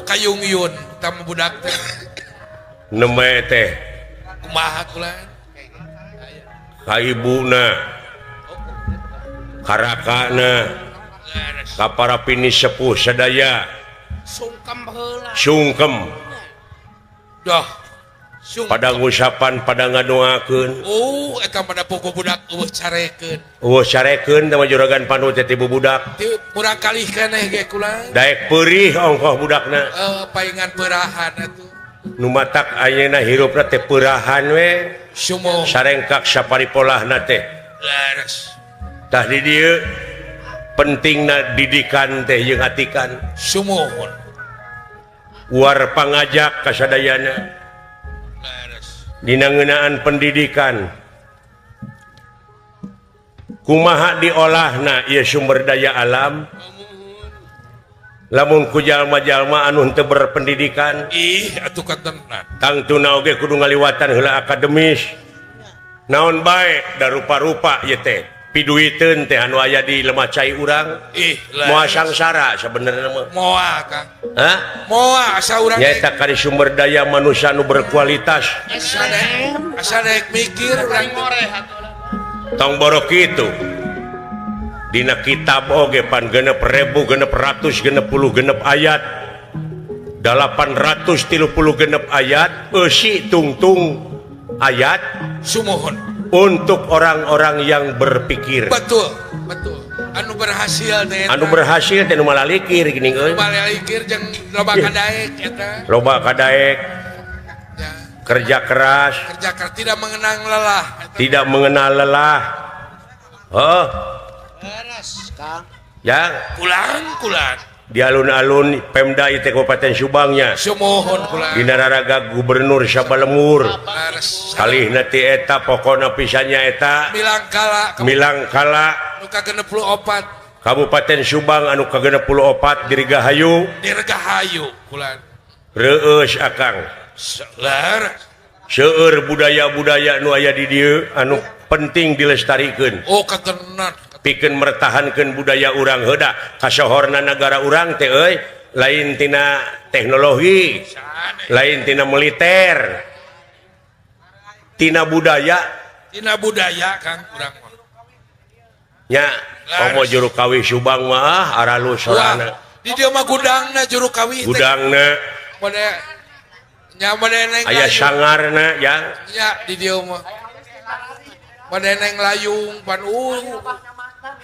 Kayung yun tamu budak teh. Neme teh. Kumaha kula? Ka ibuna. Karakana. Ka para pini sepuh sadaya. Sungkem heula. Sungkem. Dah. Pada ngusapan pada ngadoakeun. Oh, eta mah pugu budak eueuh carekeun. Eueuh carekeun teh mah juragan Pandu teh ti budak. Ti murang kalih keneh ge kula. Daek peurih ongkoh budakna. Paingan peurahan atuh. Nu matak ayeuna hirupna teh peurahan we. Sumo. Sarengkak saparipolahna teh. Leres. Tah di dieu pentingna didikan teh jeung atikan. Sumuhun. Uar pangajak ka sadayana. Dina ngeunaan pendidikan kumaha diolahna ieu sumber daya alam lamun ku jalma-jalma anu henteu berpendidikan ih atuh katenan tangtuna oge kudu ngaliwatan heula akademis naon bae da rupa-rupa ieu teh piduiteun teh anu aya di lemah cai urang ih moal sangsara sabenerna mah moal Kang. Hah? Moal asa urang nyaeta kari sumber daya manusia anu berkualitas asa daek mikir urang tong borok kitu dina kitab oge pan 6.666 ayat 836 ayat eusi tungtung ayat sumuhun untuk orang-orang yang berpikir. Betul, betul. Anu berhasil teh. Anu berhasil teh nu malalikir geuning euy. Malalikir jeung loba kadaek eta. Loba kadaek. Ya. Kerja keras. Kerja keras tidak mengenang lelah. Eta. Tidak mengenal lelah. Oh. Beres, Kang. Yang kulang-kulang. Di alun-alun Pemda ieu teh Kabupaten Subangnya. Sumuhun kulang. Dina raraga Gubernur Sabalemur. Kalihna ti eta pokona pisannya eta Milangkala Milangkala nu ka-64 Kabupaten Subang anu ka-64 Dirgahayu. Dirgahayu kulang. Reueus akang. Leres. Seueur budaya-budaya nu aya di dieu anu penting dilestarikeun. Oh katenan. Pikeun mertahankeun budaya urang heuda kasohorna nagara urang teh euy lain tina teknologi lain tina militer tina budaya Kang urang mah nya komo juru kawih Subang mah aralus sorana di dieu mah gudangna juru kawih teh gudangna mode nya mode neng aya sangarna yang nya di dieu mah mode neng layung pan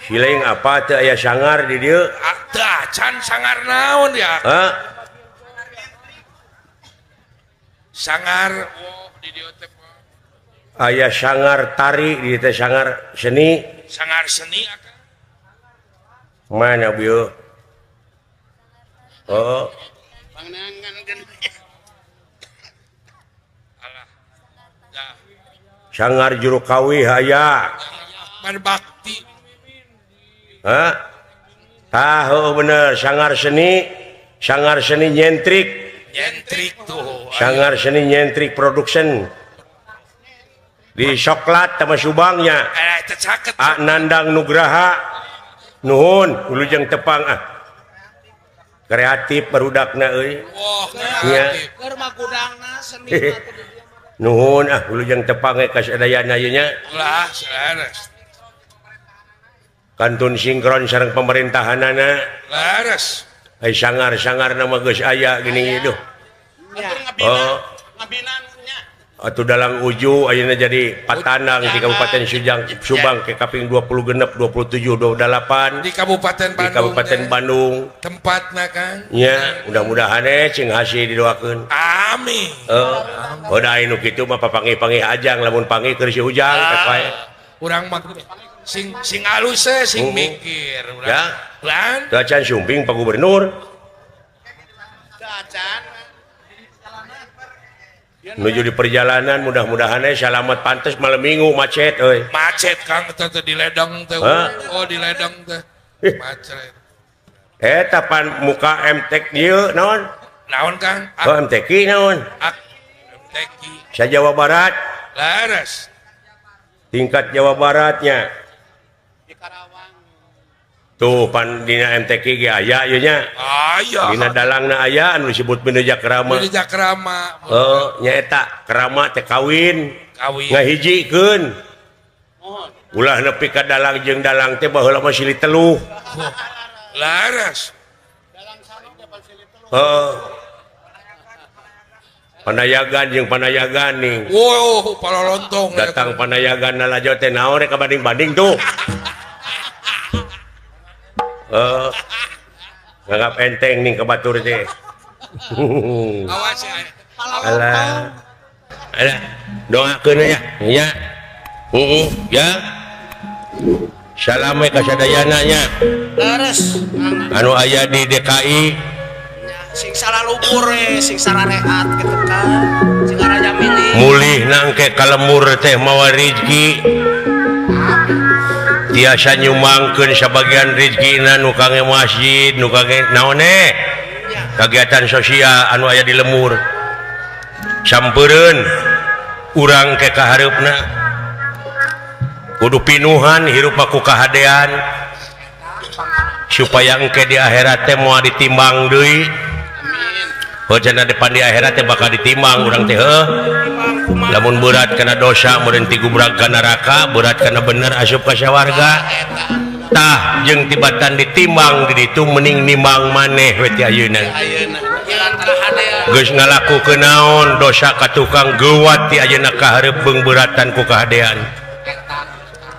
sileng apa teu aya sangar di dieu? Teu acan sangar naon ya? Hah? Sangar oh di dieu teh aya sangar tari di dieu teh sangar seni. Sangar seni akang. Mana bieu? Oh. Sangar juru kawi aya. Berbakti. Hah? Tah bener sangar seni nyentrik. Nyentrik tuh. Sangar seni nyentrik production. Di Soklat sama Subangnya. Nandang Nugraha. Nuhun wilujeng tepang ah. Kreatif barudakna euy. Wah, kreatif. Keur mah gudangna seni mah teh. Nuhun ah wilujeng tepang ka sadayana ieu nya. Ulah, leres. Kantun sinkron sareng pemerintahanana. Leres. Ai sangar-sangarna mah geus aya geuning ieu duh. Oh, ngabinannya. Atuh dalang uju ayeuna jadi patanang di Kabupaten Subang ke kaping 20 genep 27 28 di Kabupaten Bandung. Di Kabupaten Bandung. Tempatna kan. Nya, mudah-mudahan cing hasil didoakeun. Amin. Heeh. Udah anu kitu mah papanggih-panggih ajang lamun panggih keur si Ujang teh wae. Urang mah sing sing alus sing mikir urang. Ya. Lan. Teu acan sumping Pak Gubernur. Teu acan. Menuju di perjalanan mudah-mudahan selamat pantes malam minggu macet euy. Macet Kang teh di ledeng teh. Oh di ledeng teh. Macet. Eta pan muka MTQ ieu naon? Naon Kang? Oh MTQ naon? MTQ. Sa Jawa Barat. Leres. Tingkat Jawa Baratnya. Di Karawang. Tuh pan dina MTQ ge aya ieu nya. Aya. Dina dalangna aya anu disebut Menuja Kerama. Menuja Kerama. Heeh, nyaeta kerama teh kawin. Kawin. Ngahijikeun. Ulah nepi ka dalang jeung dalang teh baheula mah silih teluh. Laras. Dalang sari teh pan silih teluh. Heeh. Panayagan jeung panayagan nih. Wow, palolontong. Datang panayagan nalajo teh naon rek kabanding-banding tuh. Nganggap enteng nih ke batur teh. Awas ya. Alah. Alah, doakeun ya. Ya. Heeh, ya. Salam ka sadayana nya. Leres. Anu aya di DKI sing salalubur sing sararehat kitu kan. Sing raja milih. Mulih nangke ka lembur teh mawa rezeki. Tiasa nyumbangkeun sabagian rezekina nu kangge masjid, nu kangge naon kegiatan sosial anu aya di lemur. Sampeureun urang ke kahareupna. Kudu pinuhan hirup ku kahadean supaya engke di akhirat teh moal ditimbang deui. Amin. Heuh depan di akhirat teh bakal ditimbang urang teh heuh. Lamun berat kana dosa meureun tigubrag ka neraka, berat kana bener asup ka sawarga. Tah jeung tibatan ditimbang di ditu mending nimbang maneh we ti ayeuna. Geus ngalakukeun naon dosa ka tukang geuwat ti ayeuna ka hareup beung beratan ku kahadean.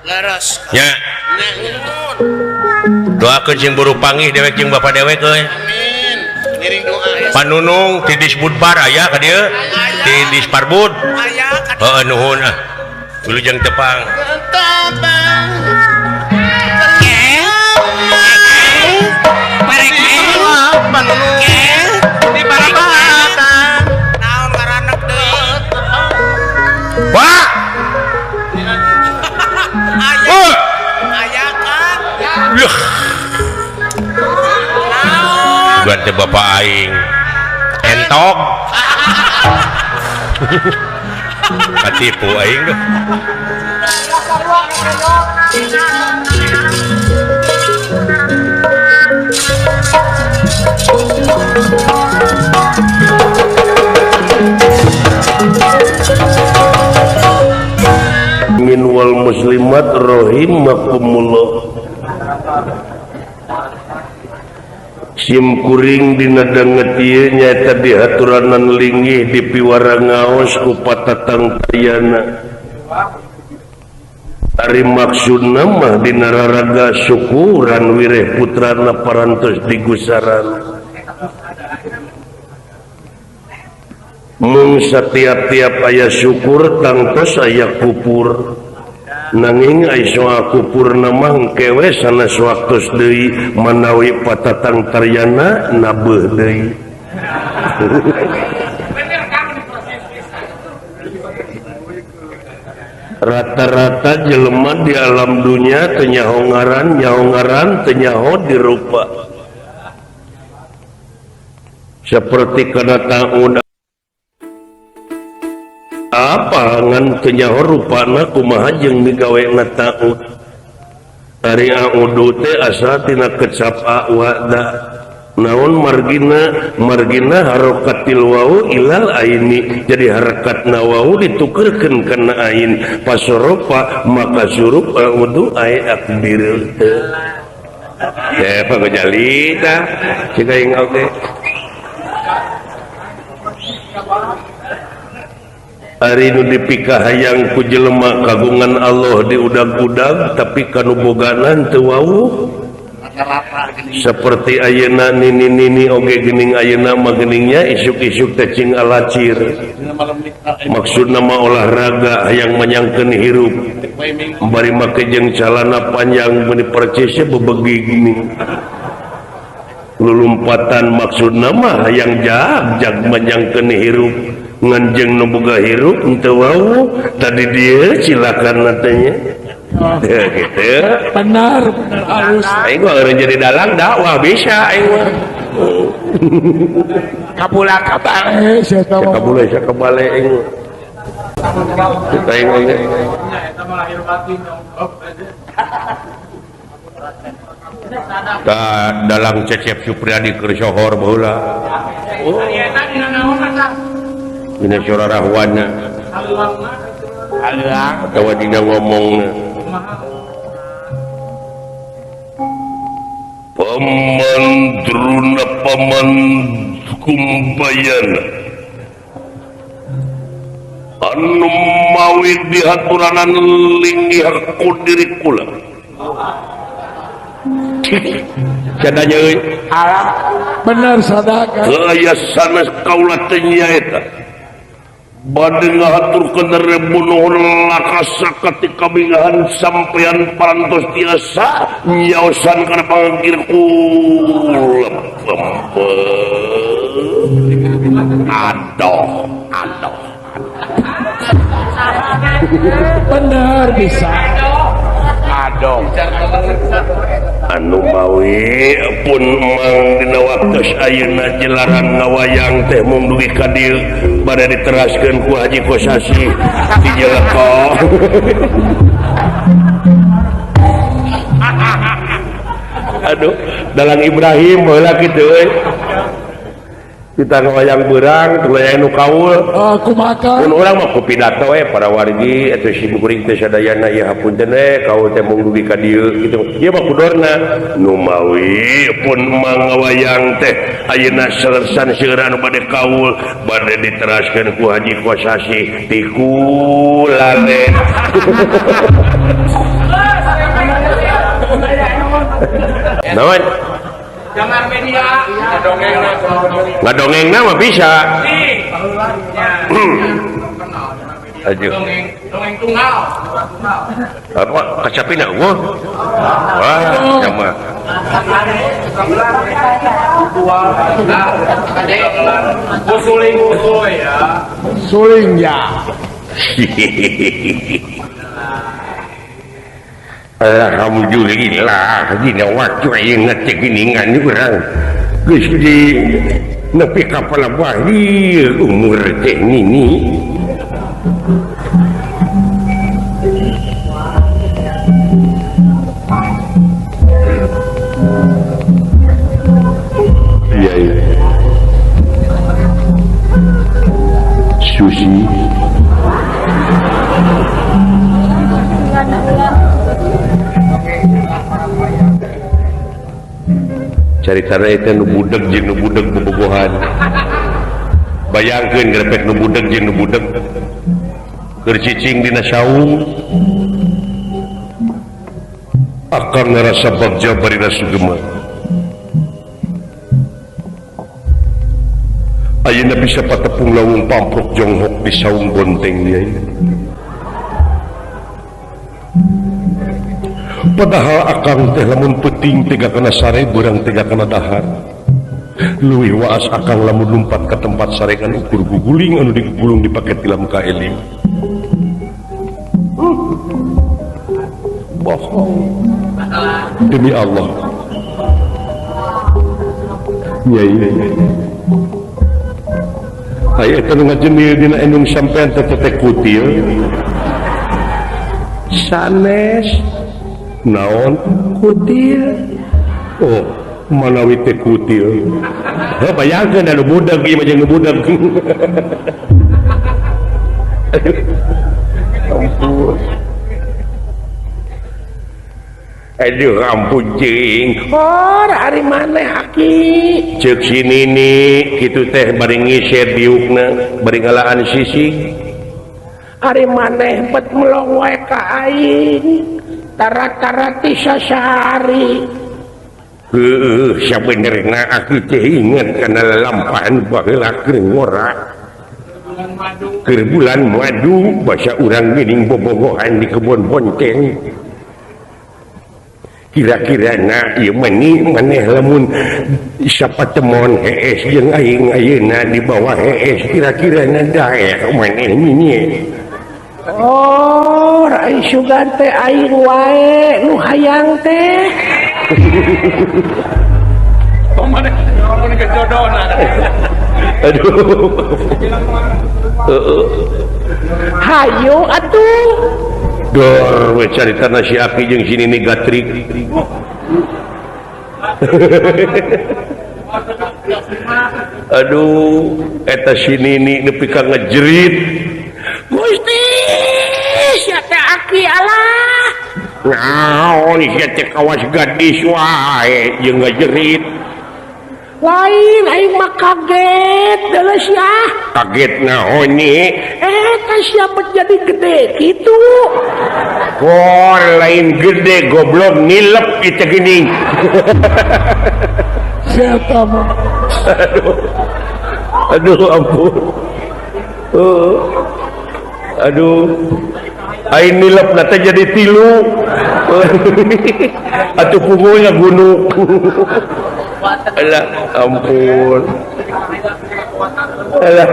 Leres. Nya. Doakeun sing buru panggih dewek jeung bapa dewek euy. Amin. Ngiring doa. Panunung ti Disbudpar aya ka dieu? Ti Disparbud. Aya ka Heeh nuhun ah. Wilujeng tepang. Di parabatan. Naon ngaranek deui? Pak. Aya. Aya Kang. Yuh. Bukan teh bapak aing. Entok. Katipu aing duh. Min wal muslimat rahimakumullah. Sim kuring dina danget ieu nyaeta dihaturanan linggih di piwara ngaos ku patatang tayana. Ari maksudna mah dina raraga syukuran wireh putrana parantos digusaran. Mung satiap-tiap aya syukur tangtos aya kupur. Nanging ai soal kupurna mah engke we sanes waktos deui manawi patatang taryana nabeuh deui. Rata-rata jelema di alam dunia teu nyaho ngaran, nyaho ngaran teu nyaho dirupa. Seperti kana taun apa ngan teu nyaho rupana kumaha jeung migawena taun. Ari audu teh asal tina kecap awada. Naon margina, margina harokatil wau ilal aini, jadi harakatna wau ditukerkeun kana ain pasoropa maka surup audu ai akdir teh. Ya pangajali tah cik aing oge. Ari nu dipikahayang ku jelema kagungan Allah diudag-udag tapi kanu bogana teu wau. Seperti ayeuna nini-nini oge geuning ayeuna mah geuningnya isuk-isuk teh cing alacir. Maksudna mah olahraga hayang menyangkeun hirup. Bari make jeung calana panjang meuni percisnya bebegi geuning. Lulumpatan maksudna mah hayang jag-jag menyangkeun hirup. Ngan jeung nu boga hirup henteu wau tadi dieu silakan teh nya. Gitu. Benar, benar halus. Aing mah eureun jadi dalang dakwah bisa aing mah. Kabula kabale sia tah. Kabula sia kabale aing mah. Kita aing mah. Tah dalang Cecep Supriyadi keur sohor baheula. Oh. Dina sora rahwana. Atawa dina ngomongna. Paman Druna paman Kumbayana anu mawi dihaturanan linggih ku diri kula. Sadanya euy. Bener sadaka. Aya sanes kaula teh nyaeta. Bade ngahaturkeun rebu nuhun lakasa katika bingahan sampeyan parantos tiasa nyaosan kana pangkir kula. Adoh, adoh. Bener bisa. Adoh. Anu mawi pun mang dina waktos ayeuna jelaran ngawayang teh mung dugi ka dieu bade diteraskeun ku Haji Kosasi di Jeleko. Aduh, dalang Ibrahim baheula kitu euy. Kita ngawayang beurang, tuluy nu kaul. Kumaha? Mun urang mah ku pidato we para wargi eta si kuring teh sadayana ieu hapunten we kaul teh mung dugi ka dieu kitu. Ieu mah kudorna nu mawi pun mang ngawayang teh ayeuna selesan seueur anu bade kaul bade diteraskeun ku Haji Kosasi ti kulale. Naon? Jangan media. Ngadongengna mah bisa. Aduh. Dongeng tunggal. Apa kacapina eueuh? Wah, sama. Suling ya. Suling ya. Alhamdulillah dina waktu ayeuna teh geuningan urang geus di nepi ka palebah ieu umur teh nini. Iya iya. Susi caritana eta nu budeg jeung nu budeg bobogohan. Bayangkeun grepek nu budeg jeung nu budeg keur cicing dina saung akan ngarasa bagja barina sugema. Ayeuna bisa patepung lawung pamprok jonghok di saung bonteng dia. Padahal akang teh lamun peuting teh kana sare beurang teh kana dahar. Leuwih waas akang lamun lumpat ka tempat sarekan ukur guguling anu digulung dipake tilam ka eling. Bohong. Demi Allah. Nyai. Aya eta nu ngajenil dina endung sampean teh teh kutil. Sanes naon kutil. Oh, manawi teh kutil. Heuh bayangkeun anu budak ieu mah jeung nu budak. Ampun. Aduh ampun jeung. Oh, ari maneh aki. Ceuk si Nini kitu teh bari ngiser diukna, bari ngalaan sisig. Ari maneh bet melong wae ka aing. Tara-tara ti sasari. Heueuh, sabenerna aku teh inget kana lalampahan baheula keur ngora. Keur bulan madu basa urang geuning bobogohan di kebon bonceng. Kira-kira na ieu meni maneh lamun sapatemon hees jeung aing ayeuna di bawah hees kira-kira na daek maneh nini. Oh, rai sugan teh aing wae nu hayang teh. Maneh mun kejodona. Aduh. Hayu atuh. Dor we caritana si Aki jeung si Nini gatrik. Aduh, eta si Nini nepi ka ngejerit. Gusti, sia teh Aki alah. Naon sia teh kawas gadis wae jeung ngejerit. Lain aing mah kaget deuleu sia. Kaget naon ni? Eta sia bet jadi gede kitu. Oh, lain gede goblok nilep kitu geuning. Siapa mah? Aduh. Aduh ampun. Aduh. Aing nilep na teh jadi tilu. Atuh punggungna gunung. Alah ampun. Alah.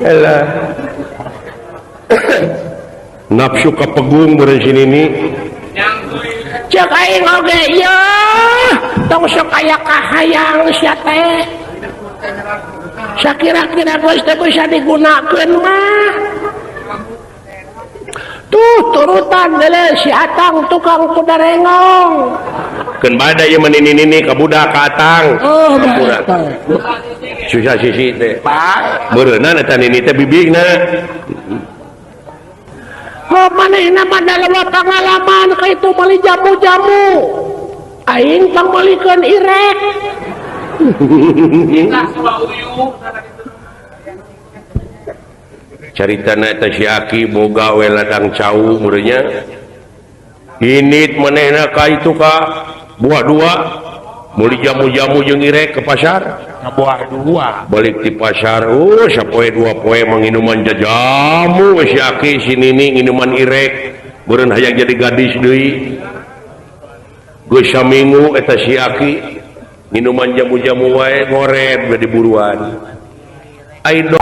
Alah. Nafsu kapegung meureun si Nini. Ceuk aing oge ieu. Tong sok aya kahayang sia teh. Sakira-kira geus teh bisa digunakeun mah. Tuh turutan deuleu si Atang tukang kuda rengong. Keun bada ieu mah Nini ka budak ka Atang. Oh, susah sisi teh. Meureunna eta Nini teh bibigna. Oh, manehna mah dalam pengalaman ka itu meuli jamu-jamu. Aing pangmeulikeun irek. Caritana eta si Aki boga we ladang cau meureunnya. Init manehna ka itu ka buah dua meuli jamu-jamu jeung irek ke pasar. Buah dua balik di pasar, oh sapoe dua poe menginuman jajamu si Aki si Nini nginuman irek meureun hayang jadi gadis deui. Geus saminggu eta si Aki nginuman jamu-jamu wae ngoret we diburuan. Aing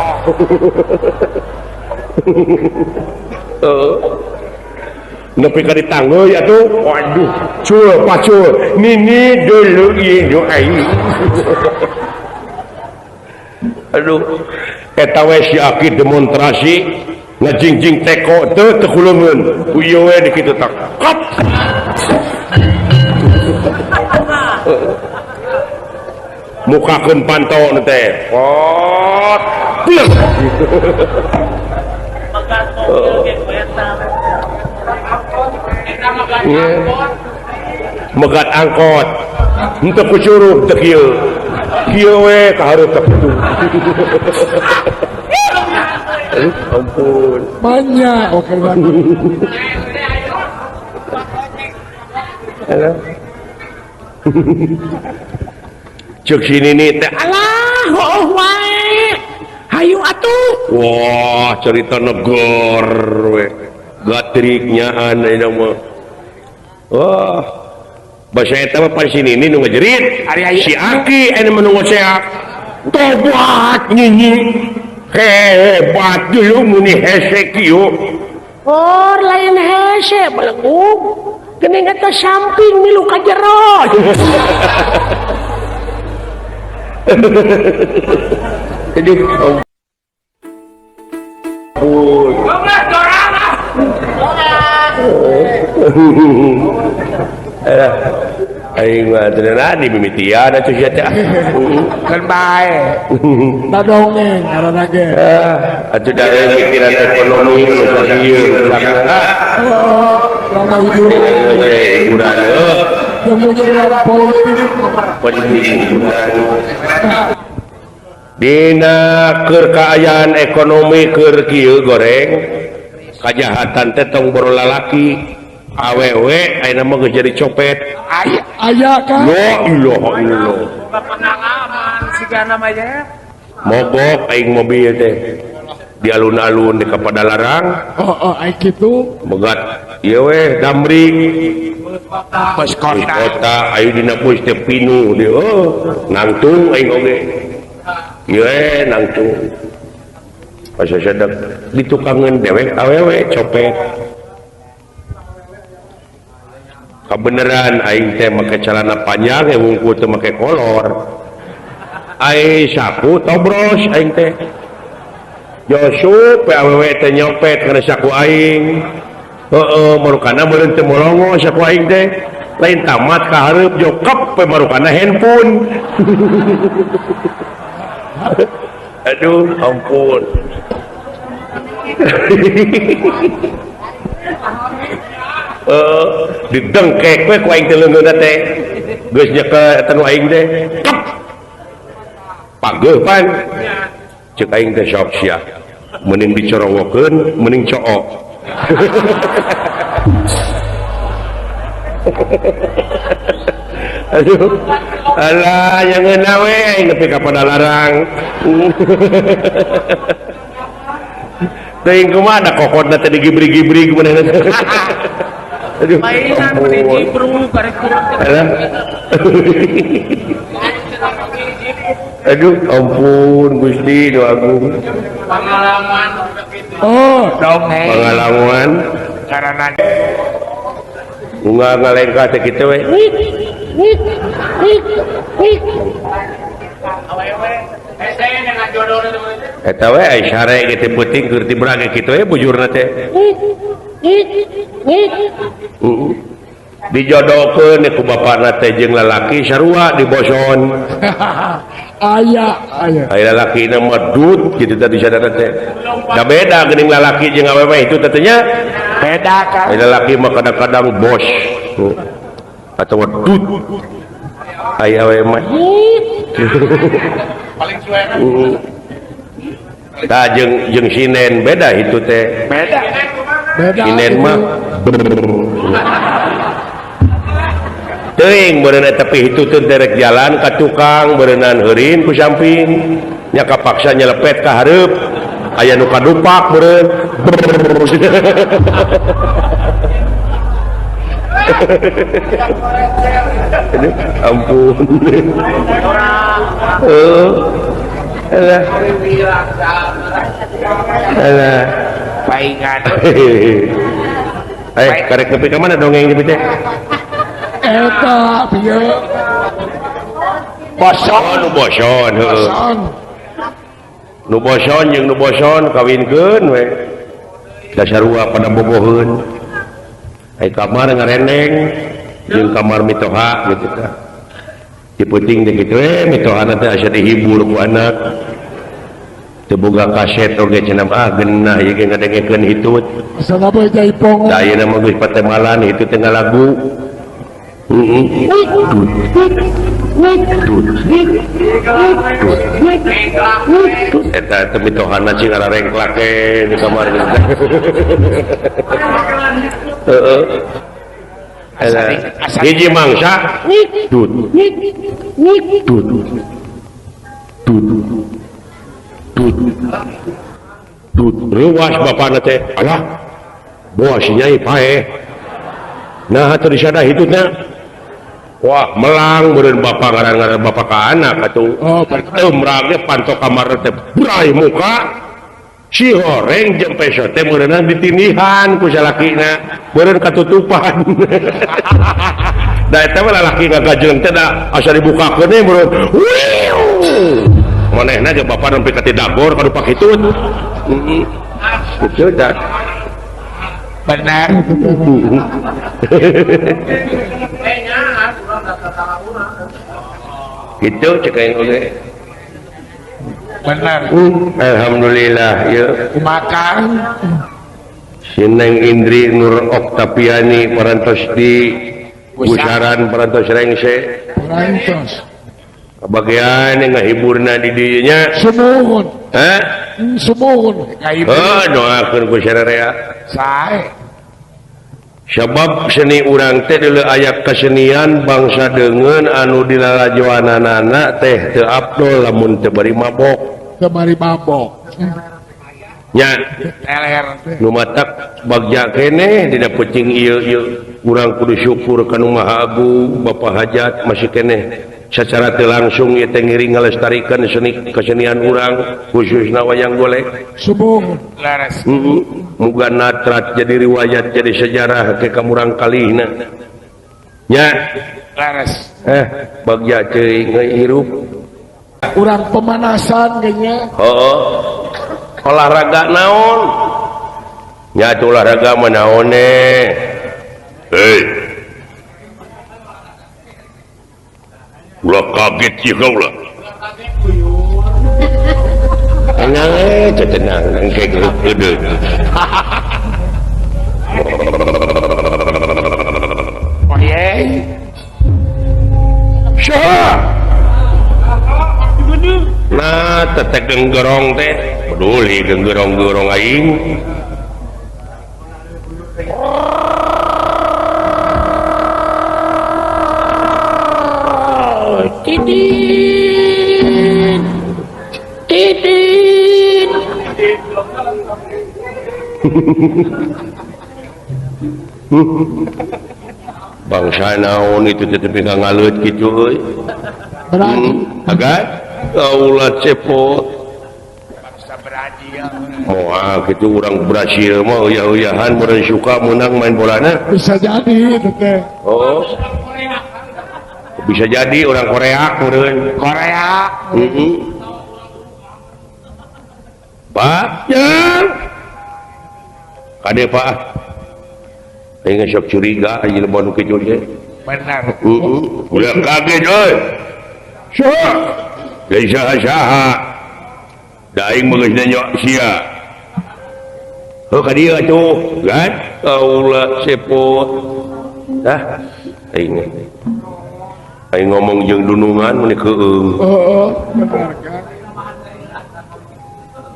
nepi ka ditanggeui atuh. Waduh, cul pacul Nini dulu ieu nu aing. Aduh, eta we si Aki demonstrasi ngajingjing teko teu teu kuleungeun. Ku ieu we di kitu tak. Kop. Mukakeun panto teh. Pot. Pieu. Megat angkot. Henteu ku curug teu kieu. Kieu we ka hareup teh kitu. Aduh, ampun. Banyak oke banget. Halo. Ceuk si Nini teh alah heueuh wae. Hayu atuh. Wah, cerita negor we. Gatrik nyaan ayeuna mah. Wah, basa eta mah pan si Nini nu ngajerit. Si Aki aya mah nu ngoceak. Tobat nyinyi. Hebat dulu muni hese kieu. Oh, lain hese belegug. Geuning eta samping milu ka jero. Jadi ampun. Aing mah teu nadi mimitian atuh sia teh. Keun bae. Da dongeng ngaranna ge. Atuh da mikiran ekonomi nu sakieu. Lama hidup. Dina keur kaayaan ekonomi keur kieu goreng kajahatan teh tong boro lalaki awewe ayeuna mah geus jadi copet. Aya kan? La ilaha illallah. Pengalaman sigana mah ya. Mogok aing mobil teh di alun-alun di Kapadalarang. Oh, oh, aing kitu. Megat ieu we damri bus kota. Kota ayu dina bus teh pinuh di oh nangtung aing oge. Ieu we nangtung. Pas sadak ditukangeun dewek awewe copet. Kebenaran aing teh make celana panjang wungkul teh make kolor. Aing saku tobros aing teh. Josu awewe teh nyopet kana saku aing. Heeh, marukana meureun teu molongo saku aing teh. Lain tamat ka hareup jokep we marukana handphone. Aduh, ampun. Didengkek we ku aing teh leungeunna teh. Geus nyekel eta nu aing teh. Kep. Pageuh pan. Ceuk aing teh sok sia. Mending dicorowokeun, mending cook. Aduh. Alah, yang ngeunah we aing nepi ka Padalarang. Teuing kumaha da kokotna teh digibrig-gibrig manehna teh. Aduh, mainan meni karek Aduh, ampun Gusti nu agung. Pengalaman. Oh, dongeng. Pengalaman. Karena unggal ngalengkah teh kitu we. Eta we ai sare ge teh peuting keur tibra ge kitu we bujurna teh. Dijodohkeun ku bapana teh jeung lalaki sarua diboson. Aya aya. Aya lalaki na mah dut kitu tadi sadar teh. Da beda geuning lalaki jeung awewe itu teh nya. Beda kan. Aya lalaki mah kadang-kadang bos atau dut. Aya awewe mah. Paling suwe. Tah jeung jeung sinen beda itu teh. Beda. Beda. Sinen mah teuing meureun tapi itu teh derek jalan ka tukang beureunan heurin ku samping nya kapaksa nyelepet ka hareup aya nu kadupak meureun. Aduh, ampun. Alah. Alah. Paingan. Eh, karek nepi ka mana dongeng ieu teh? Eta bieu. Boson, oh, nu boson heuh. Nu boson jeung nu boson kawinkeun we. Da sarua pada boboheun. Ai kamar ngarendeng jeung kamar mitoha gitu tah. Di peuting teh kitu we mitohana teh asa dihibur ku anak. Teu boga kaset oge cenah ah geunah ieu ge ngadengekeun hitut. Asana bae jaipong. Da ayeuna mah geus patemalan hitu teh ngalagu. Eta teh mitohana cing ararengklak di kamar gitu. Heeh. Hiji mangsa dut dut dut dut dut ruas bapana teh alah Bos nyai paeh. Nah atuh disada hitutna. Wah melang meureun bapak ngaran-ngaran bapak ka anak atuh. Oh, temrang ge panto kamar teh bray muka. Si horeng jeung peso teh meureunna ditindihan ku salakina, meureun katutupan. Da eta mah lalaki ngagajleng teh da asa dibukakeun we meureun. Manehna ge bapak nempi ka tidagor ka dupak hitut. Heeh. Kitu da. Benar. Gitu cek aing oge. Benar. Alhamdulillah ya. Makan. Si Neng Indri Nur Oktaviani parantos di Gusaran parantos rengse. Parantos. Kabagian ngahiburna di dieu nya. Sumuhun. Hah? Sumuhun. Oh, doakeun ku sararea. Sae. Sebab seni urang teh deuleu aya kesenian bangsa deungeun anu dilalajoananana teh teu abdol lamun teu bari mabok. Teu bari mabok. Nya teler nu matak bagja keneh dina peuting ieu ieu urang kudu syukur ka Nu Maha Agung Bapak Hajat masih keneh secara teu langsung ieu teh ngiring ngalestarikan seni kesenian urang khususna wayang golek. Subuh laras. Muga natrat jadi riwayat jadi sejarah ke kamurang kalihna. Nya laras. Bagja ceuing hirup. Urang pemanasan kayaknya. Heeh. Olahraga naon? Nya atuh olahraga mah naon Hei. Ulah kaget ieu kaula. Tenang tenang engke geudeut. Oh ye. Saha? Nah, tetek genggerong teh, peduli genggerong-gerong aing. Titit. Titit. Bangsa naon itu teh tepi ka ngaleut kitu euy. Agat kaula cepot. Bangsa Brazil. Moal kitu urang Brazil mah uyah-uyahan meureun suka menang main bolana. Bisa jadi itu teh. Oh. Bisa jadi orang Korea meureun. Korea. Heeh. Pak, ya. Kade Pak. Aing sok curiga anjeun jelema nu kitu teh. Benar. Heeh. Ulah kaget euy. Saha? Lain saha-saha. Da aing mah geus nanya sia. Heuh ka dieu atuh, kan? Kaula cepot. Tah, aing. Aing ngomong jeung dunungan mun keueung. Heeh, bener kan.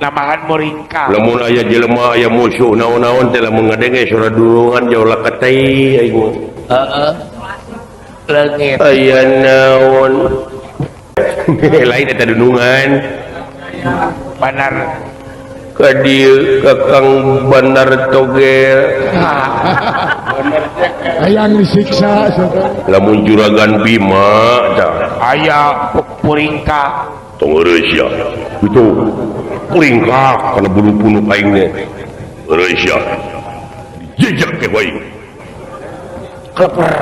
Namahan moringka. Lamun aya jelema aya musuh naon-naon teh lamun ngadenge suara dunungan jauh laketei aing mah. Heeh. Leungit. Aya naon. Lain eta dunungan. Banar. Ka dieu ka Kang Bandar Togel. Hayang disiksa lamun juragan Bima tah. Aya puringka. Tong heureus sia. Itu puringka kana bulu punuk aing teh. Heureus sia. Jejak teh wae. Kleper.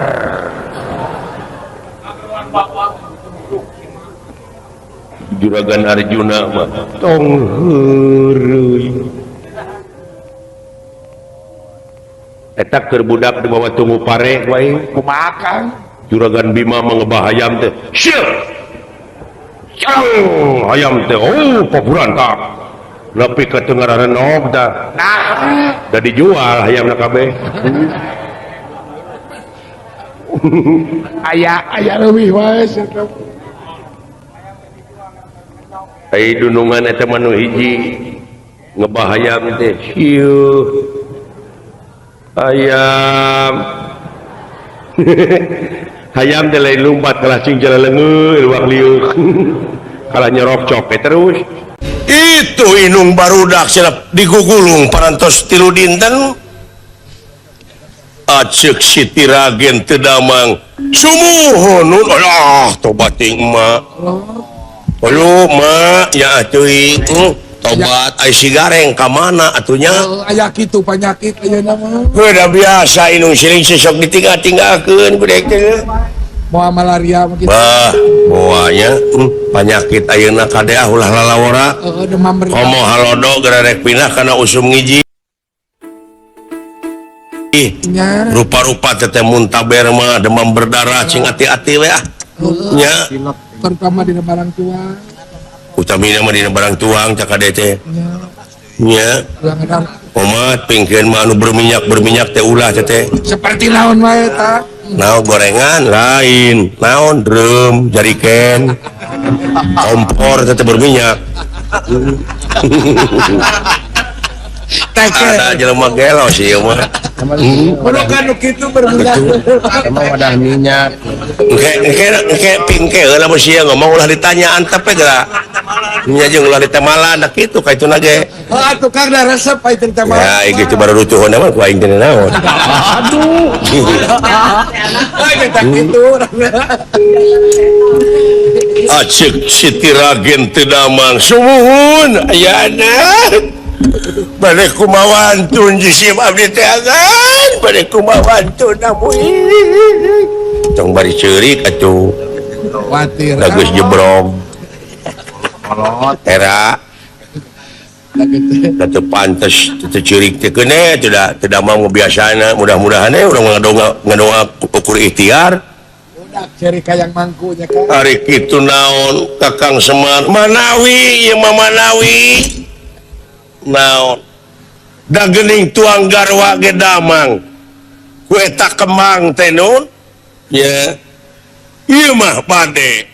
Juragan Arjuna mah tong heureuy. Eta keur budak dibawa tunggu pare wae. Kumaha Kang? Juragan Bima mah ngebah hayam teh. Syeuh. Cang hayam teh oh paburantak. Nepi ka teu ngararenog tah. Nah, da dijual hayamna kabeh. Aya aya leuwih wae sia. Ai dunungan eta mah nu hiji ngebah hayam teh. Ieu ayam. Hayam teh lain lumpat kalah cing jalaleungeuh luak liuk. Kalah nyerok cope terus. Itu inung barudak silap digugulung parantos 3 dinten. Aceuk Siti Ragen teu damang sumuhun alah tobat ting emak aduh mak ya teuing tobat ai si gareng ka mana atuh nya aya kitu panyakit ayeuna mah heuh da biasa indung siling sesok ditinggal-tinggalkeun gudeg teh moal malaria mah kitu bah moalnya panyakit ayeuna kade ah ulah lalawora demam berdarah komo halodo geura rek pindah kana usum ngiji rupa-rupa teteh muntaber mah demam berdarah cing hati-hati we ah nya terutama dina barang tuang utamina mah dina barang tuang cak kade teh nya omat pingkeun mah anu berminyak-berminyak teh ulah teh seperti naon wae ta naon gorengan lain naon drum jariken kompor teh berminyak ada jelema gelo sih ieu mah. Kan kitu berminyak. Emang wadah minyak. Engke pingke heula mun sia ngomong ulah ditanya antep we geura. Nya jeung ulah ditemalan da kitu ka ituna ge. Heuh atuh Kang da resep ai teh ditemalan. Ya ieu gitu baru rutuhun mah ku aing teh naon. Aduh. Ai teh kitu. Aceuk Siti Ragen teu damang sumuhun ayana. Bade kumawantun jisim abdi teh agan bade kumawantun amuy tong bari ceurik atuh kuatir da geus jebrog kolot era da teu pantes teu ceurik teh keune teu damang biasana mudah-mudahan we urang ngadoa ukur ikhtiar budak ceurik hayang mangku nya Kang ari kitu naon Kakang Semar manawi ieu mah manawi naon da geuning tuang garwa ge damang ku eta kemang teh nun nya ieu mah bade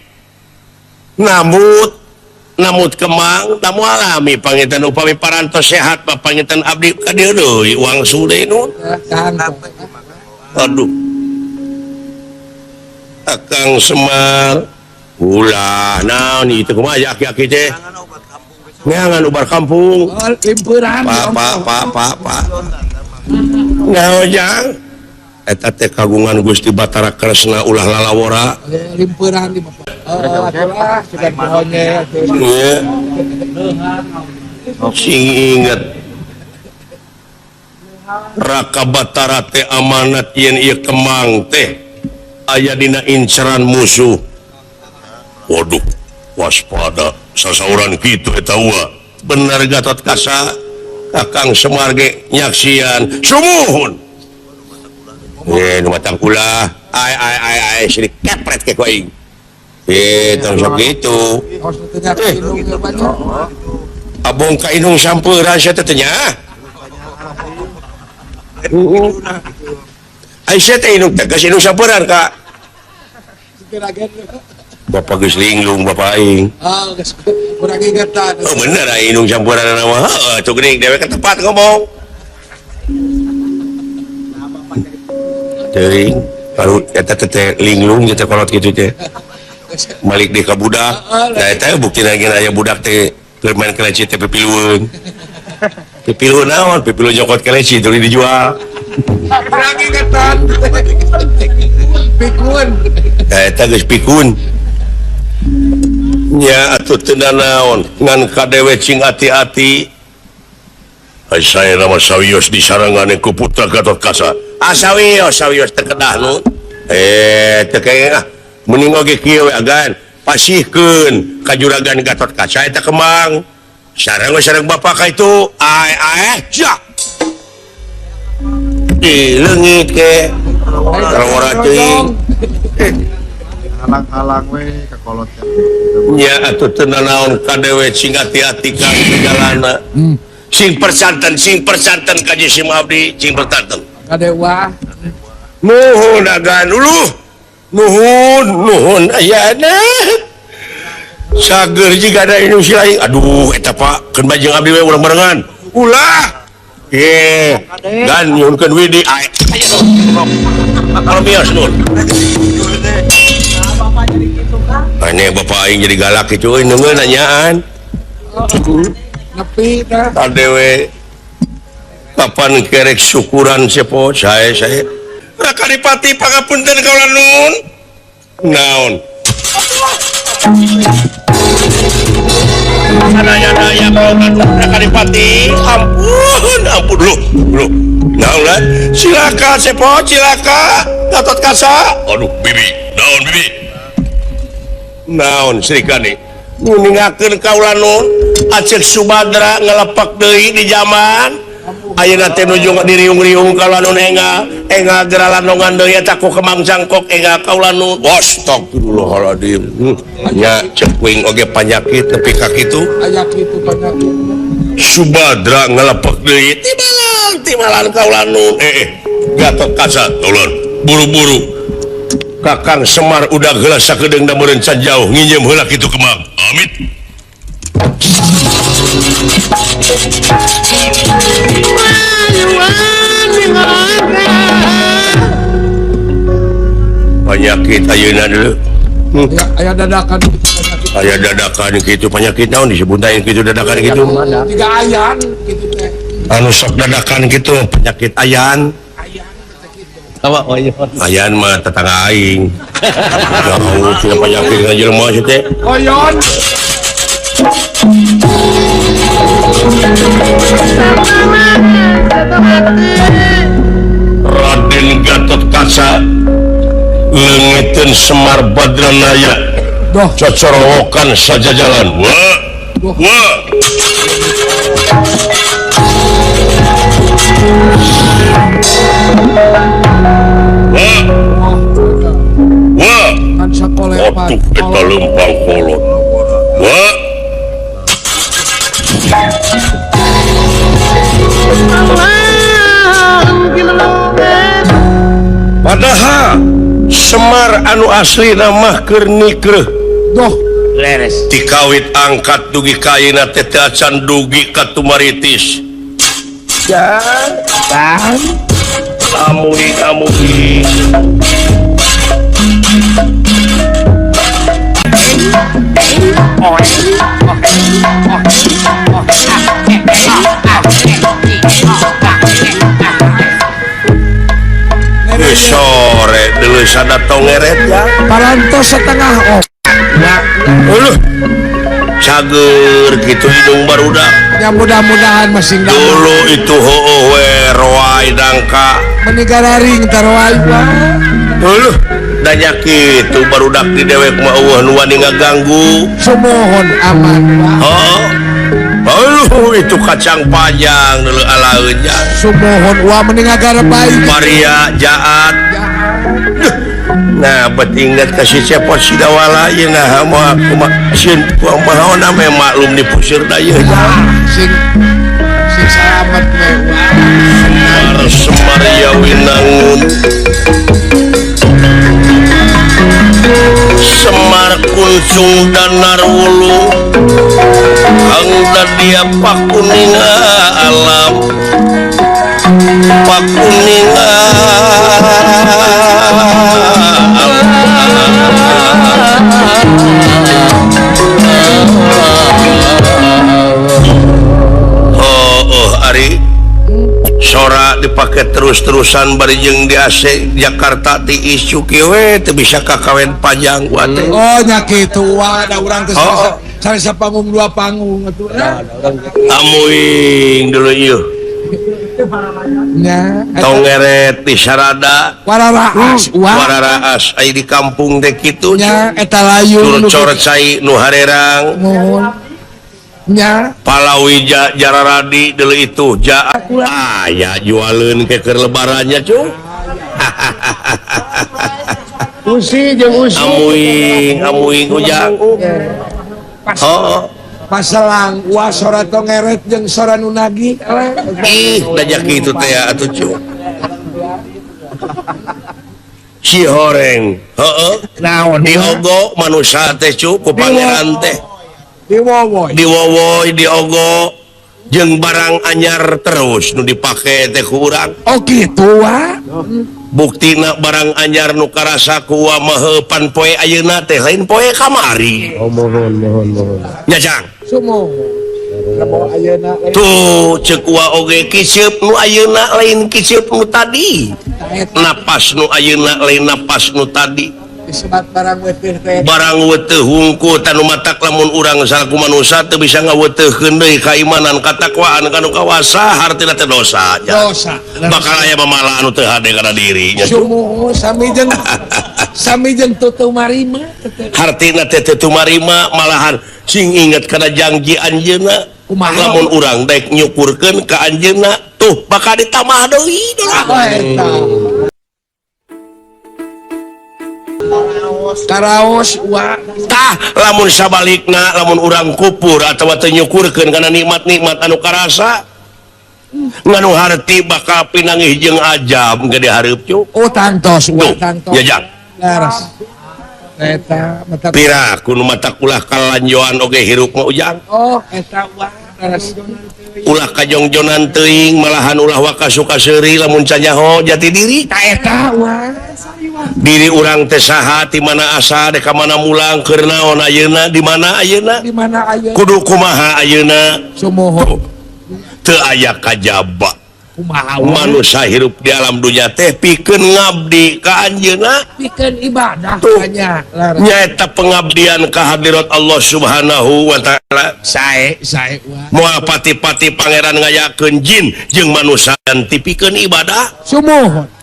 namut kemang da moal alami panginten upami parantos sehat mah panginten abdi ka dieu deui wangsul deui nun aduh Akang Semar ulah naon ieu teh kumaha ya aki-aki teh ngeangan ubar kampung limpuran pak naon jang eta teh kagungan Gusti Batara Kresna ulah lalawora limpuran di bapak atulah sudah pohonnya sing inget Raka Batara teh amanat yen ieu kemang teh aya dina inceran musuh waduh waspada sasauran kitu eta wa bener Gatot Kaca Kakang Semar ge nyaksian sumuhun nu matang ulah ai ai ai ai sirik kepret ke ku aing tong sok kitu abong ka indung sampeuran sia teh nya ai sia teh indung teh geus indung sampeuran ka Bapak geus linglung bapak aing. Ah, geus kurang ingetan. Oh bener aing indung campuran mah. Heuh, atuh geuning dewek ke tepat ngomong. Teuing, baru eta teh linglung teh kolot kitu teh. Malik deui ka budak. Da eta buktina ge aya budak teh keur main keleci teh pipilueun. Pipilueun naon? Pipilueun nyokot keleci tuluy dijual. Kurang ingetan. Pikun. Da eta geus pikun. Nya atuh teu naon ngan kadewe cing ati-ati. Ai saya nama sawios disarangan ku putra Gatot Kaca. Ah sawios sawios teu kedah nu. Teu kenging ah mending oge kieu we agan pasihkeun ka juragan Gatot Kaca eta kemang. Sareng we sareng bapak ka itu. Ai ai sia. Di leungit ke. Ora teuing. Halang-halang we kakolot nya atuh teu nanaon kadewe sing ati-ati ka jalanna sing persanten ka jisim abdi sing persanten kadewa nuhun agan uluh nuhun nuhun ayana sager jiga ada indung silaing aduh eta Pak keun bajeng abdi we urang barengan ulah gan nyuhunkeun widi ae kalau mios nun aneh bapak aing jadi galak gitu euy neungeun nanyaan nepi tah kadewe kapan kerek syukuran sepo sae sae Raka Dipati pangapunten kaula nuhun. Naon? Sadaya-daya kaula nuhun Raka Dipati. Ampun, ampun lu. Lu. Naon lah? Cilaka Cepot, cilaka. Gatot Kaca. Aduh, bibi. Naon bibi? Naon Srikandi? Nguningakeun kaula nuhun. Aceuk Subadra ngelepak deui di zaman. Ayeuna teh nuju diriung-riung kaula nuhun enga. Enga geralandongan deui eta ku Kemang Cangkok enga kaula nuhun. Astagfirullahaladzim. Nya ceuk kuing oge panyakit nepi ka kitu. Aya kitu panyakit. Subadra ngelepak deui timalan kaula nuhun. Gatot Kaca tolon buru-buru. Kakang Semar udah heula sakedeung da meureun can jauh nginjem heula kitu Kemang. Amit. Penyakit ayeuna dulu. Aya dadakan penyakit. Aya dadakan kitu penyakit naon disebut aya kitu dadakan kitu. Tiga ayan kitu teh. Anu sok dadakan kitu penyakit ayan. Ayan mah tetangga aing. Jauh cenah penyakit ka jelema sih teh. Koyon. Raden Gatot Kaca leungiteun Semar Badranaya. Cocorowokan sajajalan. Wah. Wah. Wah. Wah. Atuh eta leumpang kolot. Wah. Padahal Semar anu asli mah keur nikreuh. Doh, leres. Tikawit angkat dugi ka ayeuna teh teu acan dugi ka tumaritis. Jang, bang. Amui amui. Sore dulu sada tongeret ya. Parantos setengah oh. Uluh. Cager gitu hidung barudak. Ya mudah-mudahan masing dulu itu heueuh we roai dangka. Menigararing taroai mah. Uluh, danya kitu barudak di dewek mah eueuh nu wani ngaganggu. Sumuhun aman. Heeh. Aduh, itu kacang panjang dulu alaeun jang. Sumuhun wah mending agar baik. Paria jaat. Nah, bet ingat kasih Cepot Sidawala ieu nah moal kumaha sieun kumaha we maklum dipusir da ieu. Sing sing salamet we. Semar Semar ya Winangun. Semar Kuncung Danar Wulu. Angda dia pakuninga alam pakuninga alam. Oh, oh Ari sora dipakai terus-terusan bari jeung di AC Jakarta ti isu kieu we teu bisa kakawen panjang gua teh. Oh nya kitu wa da urang teh sanes panggung dua panggung atuh. Amuing dulu ieu. Nya tongeret di sarada wararaas wararaas aya di kampung teh kitu nya eta layung curcor cai nu harerang muhun nya palawija jararadi dulu itu ja aya jualeun ke keur lebarannya cu. Usi jeung usi amuing amuing ujang. Oh, paselang wah sora tongeret jeung sora nu nagih. Ih, dajak kitu teh atuh cu. Si horeng, heeh. Naon diogo manusia teh cu ku pangeran teh. Diwowoy. Diwowoy diogo jeung barang anyar terus nu dipake teh ku urang. Oh kitu wa. Buktina barang anyar nu karasa ku wa mah pan poe ayeuna teh lain poe kamari. Oh mohon mohon mohon. Nya Jang. Sumuhun. Tuh cek wa oge kiseup nu ayeuna lain kiseup nu tadi. Napas nu ayeuna lain napas nu tadi. Disebat barang weteuh teh. Barang weteuh hungku tanu matak lamun urang salaku manusia teu bisa ngaweteuhkeun deui kaimanan katakwaan kanu kawasa hartina teh dosa. Dosa. Bakal aya mamala anu teu hade kana diri nya. Sumuhun sami jeung sami jeung teu marima. Hartina teh teu marima malahan sing inget kana janji anjeunna. Lamun urang dek nyukurkeun ka anjeunna tuh bakal ditambah deui. Karaos wa tah lamun sabalikna lamun urang kupur atawa teu nyukurkeun kana nikmat-nikmat anu karasa nganu harti bakal pinangih jeung ajab gede hareup cuk. Oh tangtos wa tangtos. Ya jang. Leres. Eta mata pira kudu mata ulah kalanjoan oge hirup mah ujang. Oh eta wa leres. Ulah kajongjonan teuing malahan ulah waka suka seuri lamun canyaho jati diri. Ta eta wa diri urang teh saha ti mana asa dek ka mana mulang keur naon ayeuna di mana ayeuna di mana ayeuna kudu kumaha ayeuna sumuhun teu aya kajaba kumaha manusia hirup di alam dunya teh pikeun ngabdi ka anjeunna pikeun ibadah nya nyaeta pengabdian ka hadirat Allah Subhanahu wa taala sae sae wa moal pati-pati pangeran ngayakeun jin jeung manusia pikeun ibadah sumuhun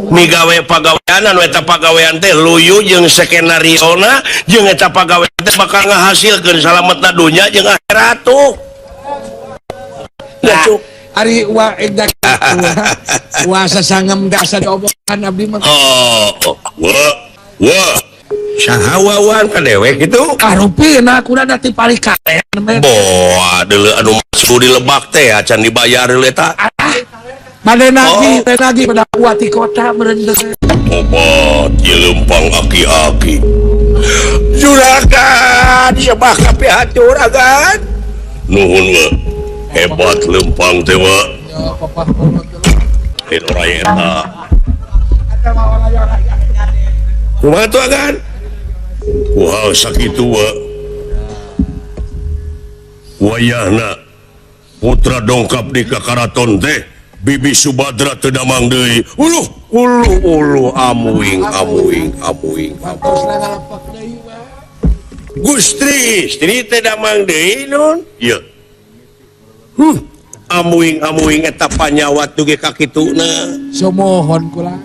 migawe pagawean anu eta pagawean teh luyu jeung skenariona jeung eta pagawean teh bakal ngahasilkeun salametna dunya jeung akhirat tuh. Nah, ari wa egdak wa sasangem teh asa diomongan abdi mah. Oh, wa wa saha wawan ka dewek kitu? Ah rupina kuda da ti palikaren. Boa deuleu anu masuk di lebak teh acan dibayar deuleu eta. Bade nagih, teh nagih pada uat di kota meureun teh. Obat ieu leumpang aki-aki. Juragan, ieu mah kapihatur agan. Nuhun we. Hebat leumpang teh we. Ya papa lain orang eta. Kumaha tuh agan? Wah sakitu we. Wayahna putra dongkap di kakaraton teh Bibi Subadra teu damang deui. Uluh, uluh, uluh, amuing, amuing, amuing. Gustri, istri teu damang deui nun. Ieu. Amuing, amuing eta panyawat dugi ka kituna. Sumuhun kula.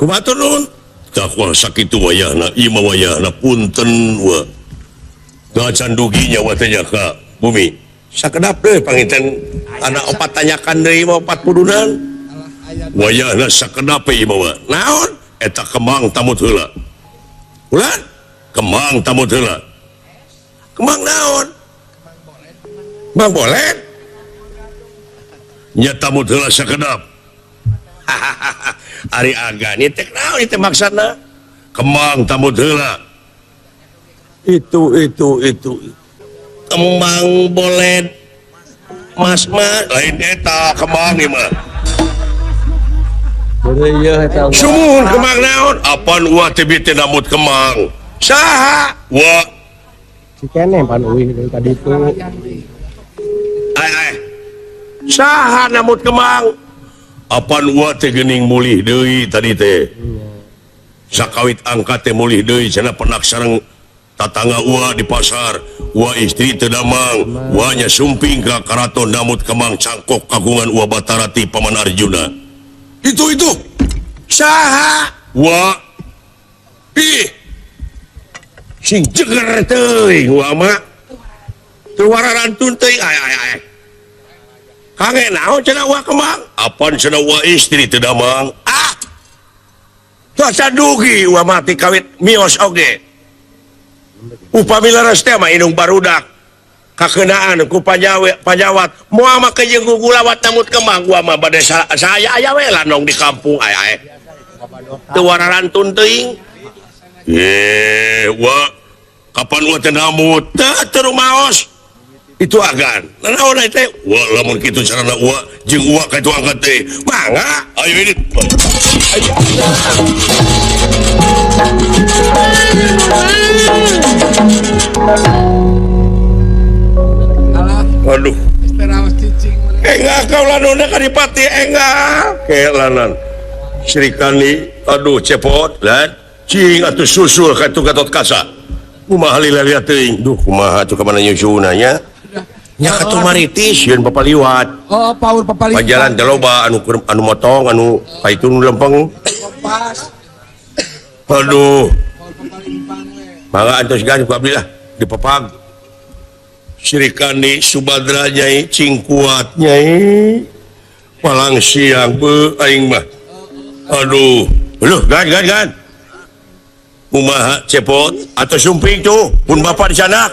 Kumaha tuh nun? Tah kumaha sakitu wayahna, ieu mah wayahna punten we. Gacan dugi nyawa teh nya ka bumi. Sakedap deui panginten anak opat tanyakan deui mah opat pudunan. Wayahna sakedap ieu mah. Naon? Eta kemang tamut heula. Ulah? Kemang tamut heula. Kemang naon? Kemang bolet. Nya tamut heula sakedap. Ari aga ni teh naon teh maksudna? Kemang tamut heula. Itu. Kembang bolet mas mas lain eta kembang ieu mah. Sumuhun kembang naon? Apan uwa teh teh namut kembang. Saha? Wa. Si kene pan uih dari tadi itu. Ai. Saha namut kembang? Apan uwa teh geuning mulih deui tadi teh. Sakawit angkat teh mulih deui cenah penak sareng tatangga uwa di pasar, uwa istri teu damang, uanya sumping ka karaton namut kemang cangkok kagungan uwa Batara ti Paman Arjuna. Itu. Saha? Wa. Ih. Sing jeger teuing uwa mah. Teu wararantun teuing ay ay ay. Kange naon cenah uwa kemang? Apan cenah uwa istri teu damang? Ah. Teu asa dugi uwa mah ti kawit mios oge. Upami leres teh mah indung barudak kakeunaan ku panyawat moal make jeung gugulawat namut kemang gua mah bade saya aya we lanong di kampung aya aya teu wararantun teuing. Ye wa kapan wa teh namut teu rumaos itu agan naon teh wa lamun kitu carana wa jeung wa ka itu angkat teh mangga ayo ini. Aduh. Enggak kaula nona kadipati enggak kelanan Sri Kandi aduh cepot lan cing atuh susul ka itu Gatot Kaca kumaha lila teuing duh kumaha atuh ka mana nyusulna nya nya katuh maritis yeun papaliwat oh paur papaliwat pajalan teh loba anu anu motong anu ka itu nu lempeng kompas aduh mangga antos gan ku abdi lah dipepag Sri Kandi Subadra nyai cing kuat nyai palang siang be aing mah aduh loh gan gan gan kumaha cepot atau sumping tuh pun bapak di sana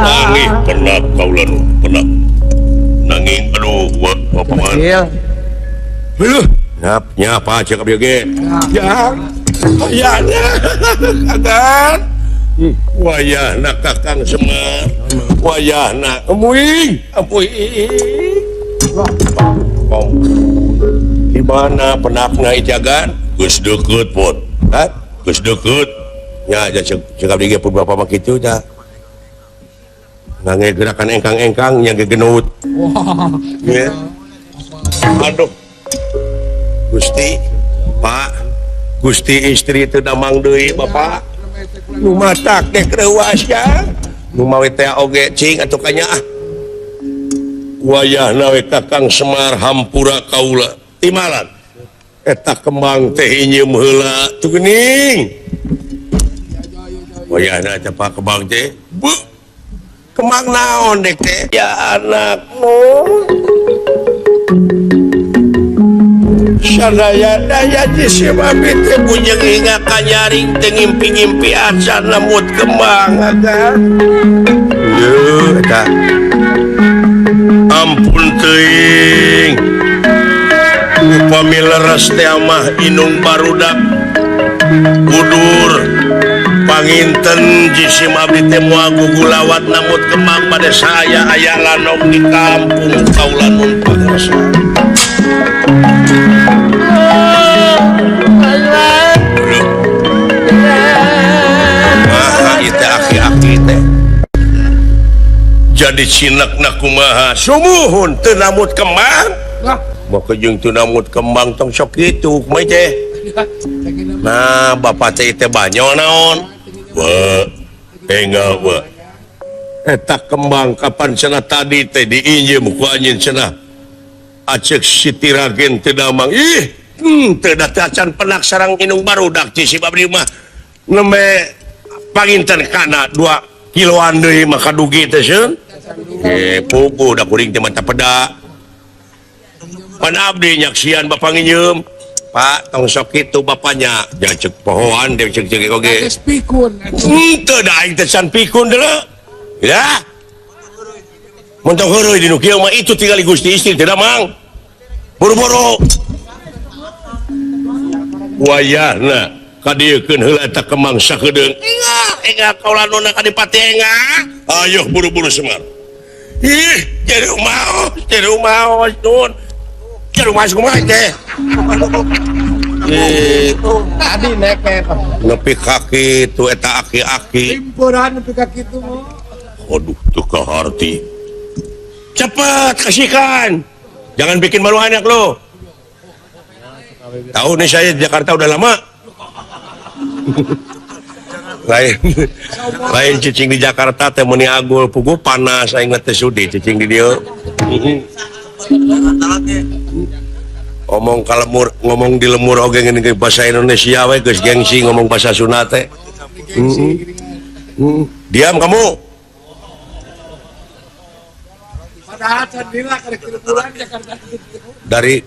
nangih penat kaula nu penat nanging aduh bapak mah loh nyap nyapa cek abdi ge ya ayana kagan wayahna kakang Semar wayahna amuing amuing di mana penakna ijagan geus deukeut pot ha geus deukeut nya cek abdi ge pun bapak mah kitu tah ngangge gerakan engkang-engkang nya gegenut ya aduh Gusti Pak Gusti istri teu damang deui bapak nu matak deh reuas ya nu mawe teh oge cing atuh kanya ah wayahna we kakang Semar hampura kaula timalan eta kembang teh inyeum heula tuh geuning wayahna teh pak kembang teh bu kembang naon dek teh ya anakmu sadaya daya jisim abdi teh bujeng hingga kanyaring teh ngimpi-ngimpi acan lemut kembang agan yeuh eta ampun teuing upami leres teh mah inung barudak kudur panginten jisim abdi teh moal gugulawat namut kembang pada saya aya lanong di kampung kaula nun pangrasa. Jadi cinak na kumaha sumuhun teu namut kembang mau kejung teu namut kembang tong sok kitu kumaha teh nah bapak teh teh banyo naon we enggal we eta kembang kapan cenah tadi teh diinjem ku anjeun cenah acek Siti Ragen teu damang ih teu da teh acan penak sarang inung barudak ti si abdi mah nembe panginten kana 2 kiloan deui mah kadugi teh seun puguh da kuring teh mata peda pan abdi nyaksian bapak nginyeum Pak tong sok kitu bapaknya jangan cek pohoan deh cek cek oge pikun henteu da aing teh can pikun deuleu ya mun tong heureuy di nu kieu mah itu tingali Gusti istri teh damang buru-buru wayahna kadieukeun heula eta kemang sakedeung engah engah kaula nona kadipati engah ayo buru-buru Semar ih jadi maos nun jadi maos kumaha teh tadi nepet nepi kaki tu eta aki-aki limpuran nepi ka kitu aduh teu kaharti cepat kasihkan jangan bikin malu anak lo tahu nih saya di Jakarta udah lama lain cicing di Jakarta teh meuni agul puguh panas aing mah teh sudi cicing di dieu omong ka lemur ngomong di lemur oge ngeun bahasa Indonesia we geus gengsi ngomong bahasa Sunda teh diam kamu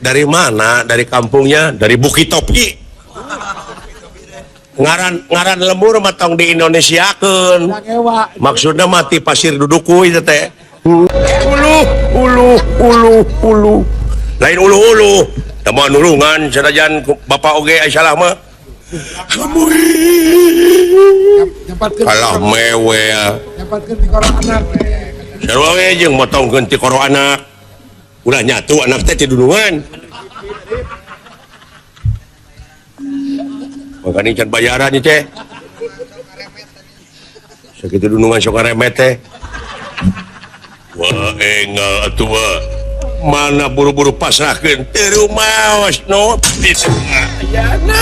dari mana dari kampungnya dari Bukit Topi ngaran lemur mah tong di Indonesiakeun maksudna mati pasir duduku itu teh ulu ulu ulu ulu lain ulu ulu teu moal nulungan sanajan bapak oge aya salah mah kalah mewel sarua we jeung motongkeun ti koro anak ulah nyatu anak teh ti dunungan makanya can bayaran nih teh sakitu dunungan sok ngaremet teh wah engal atuh. Mana buru-buru pasrahkeun teu rumaos no ayana.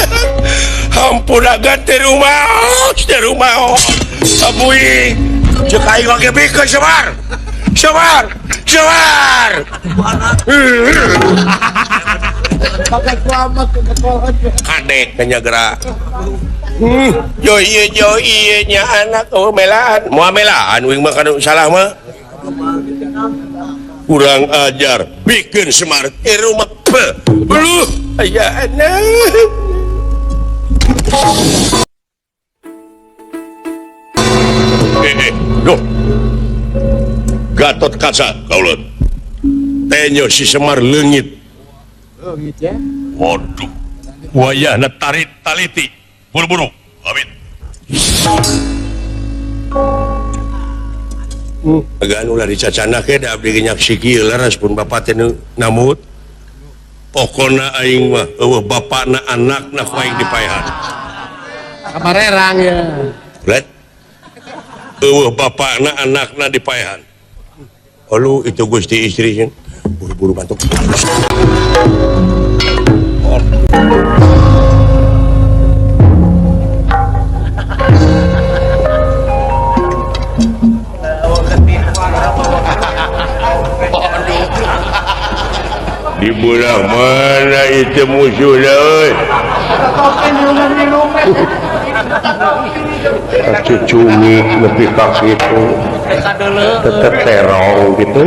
Hampura ga teu rumaos, teu rumaos. Sabuing cek aing oge bikeun Semar. Semar, Semar. Kadek nya gerak. Jo ieu nya anak oh melaan. Moal melaan uing mah kana salah mah. Kurang ajar bikin Semar ke rumah lu aya anak. Duh. Gatot Kaca kauleut. Tenyo si Semar leungit. Leungit ya. Waduh. Wayahna tarik taliti. Buru-buru. Amin. Agan ulah dicacana ke da abdi nyaksi kieu leres pun bapak teh namut. Pokona aing mah eueuh bapakna anakna ku aing dipaehan. Kamarerang ya. Let. Eueuh bapakna anakna dipaehan. Lalu itu Gusti istri buru-buru bantu. Di belah mana itu musuhnya euy? Cucungi lebih kak itu tetep terong gitu.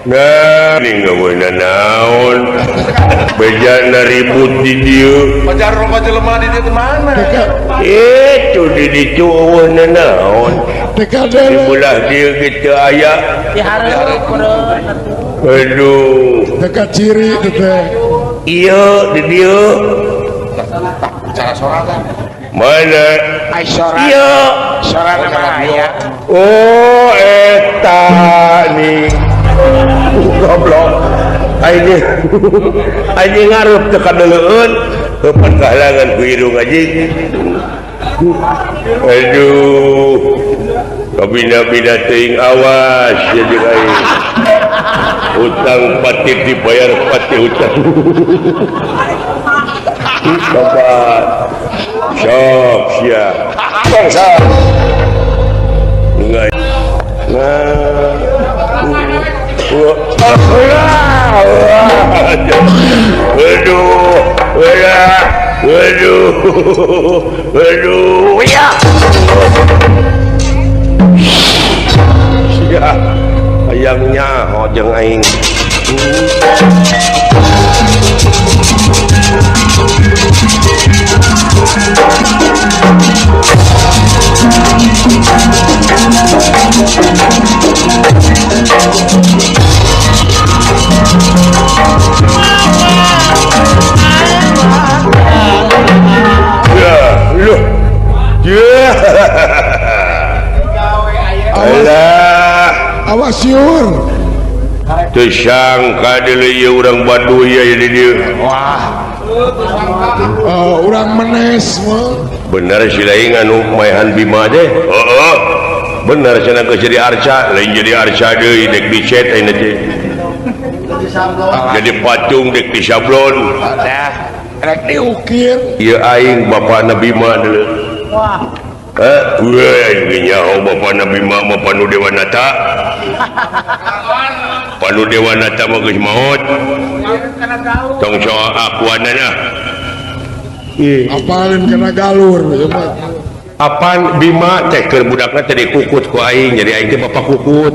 Nah, ini nggak boleh naon. Bejana ribut di dieu. Pacar rokok jelema di dieu mana? Itu di ditu eueuh naon. Di belah dieu kitu aya. Aduh. Dekat ciri itu teh. Iya di dieu. Cara sorangan. Mana? Iya. Sorangan mah aya. Oh, eta nih. Goblok. Aing aing ngarep teu kadeleueun, heupan kahalangan ku irung anjing. Aduh. Kabina-bina teuing awas ya jeung aing. Utang patih dibayar patih utang. Bapak sok sia. Bangsa. Enggak. Nah. Aduh. Aduh. Aduh. Ya. Sia. Hayangnya jeung aing. Ya, loh. Ya. Alah, awas siur. Teu sangka deui ieu urang Baduy aya di dieu. Wah. Urang menes mah. Bener si lain anu maehan Bima teh. Heeh. Bener cenah geus jadi arca, lain jadi arca deui dek dicet ayeuna teh. Jadi patung dek disablon. Dah, rek diukir. Ieu aing bapana Bima deui. Wah. Heh, nyaho bapana Bima mah Panu Dewanata. Panu Dewanata mah geus maot. Tong soal akuanana. Apalin kena galur ieu mah. Apan Bima teh keur budakna teh dikukut ku aing, jadi aing teh bapak kukut.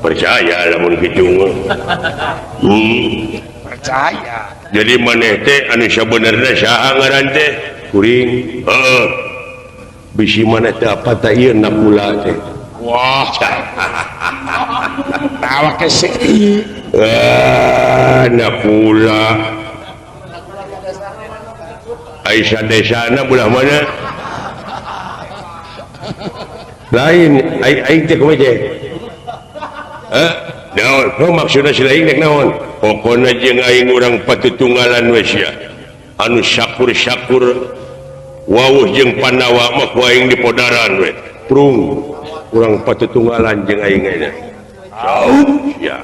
Percaya lamun kitu mah. Percaya. Jadi maneh teh anu sabenerna saha ngaran teh? Kuring. Heeh. Bisi maneh teh apa teh ieu nakula teh. Wah. Tawa ke sih. Ah, nakula. Aisyah desana belah mana? Lain, aing teh kumaha teh? Heh, naon? Nu maksudna si lain dek naon? Pokona jeung aing urang patutunggalan we sia. Anu syakur-syakur wawuh jeung Pandawa mah ku aing dipodaran we. Prung urang patutunggalan jeung aing ayeuna. Jauh ya.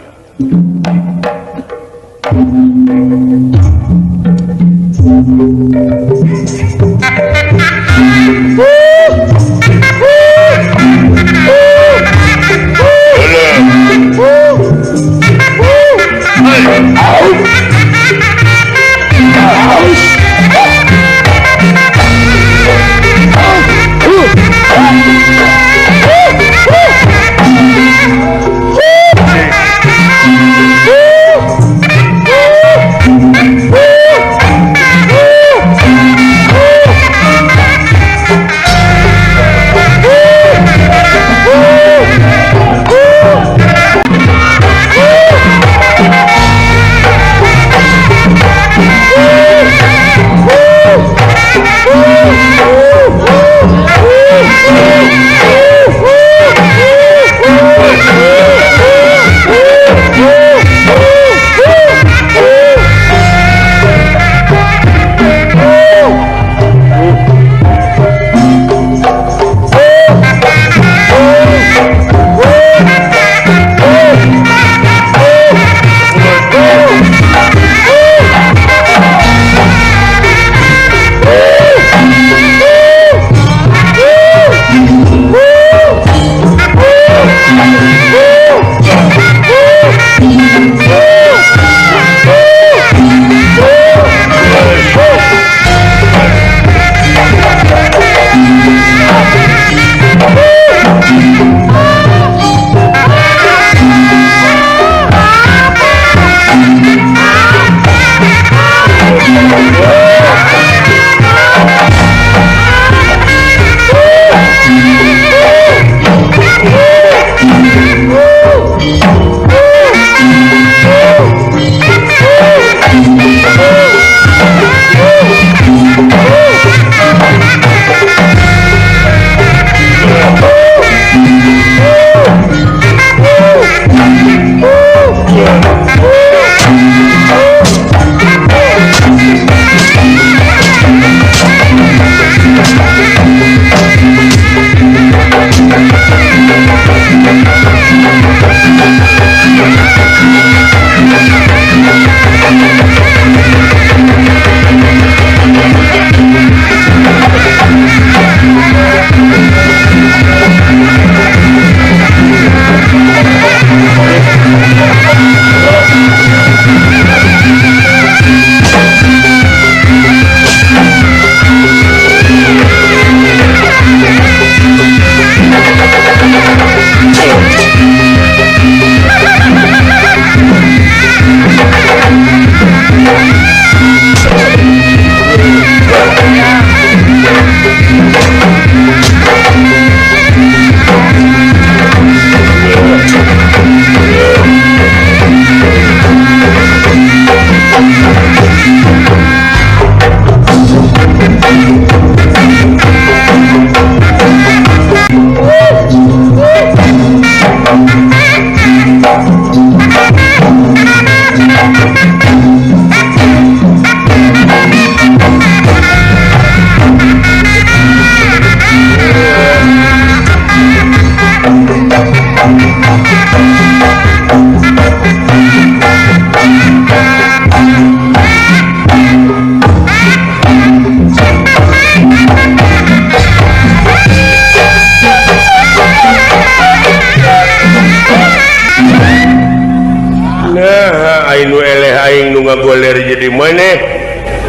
Ngagoler jadi maneh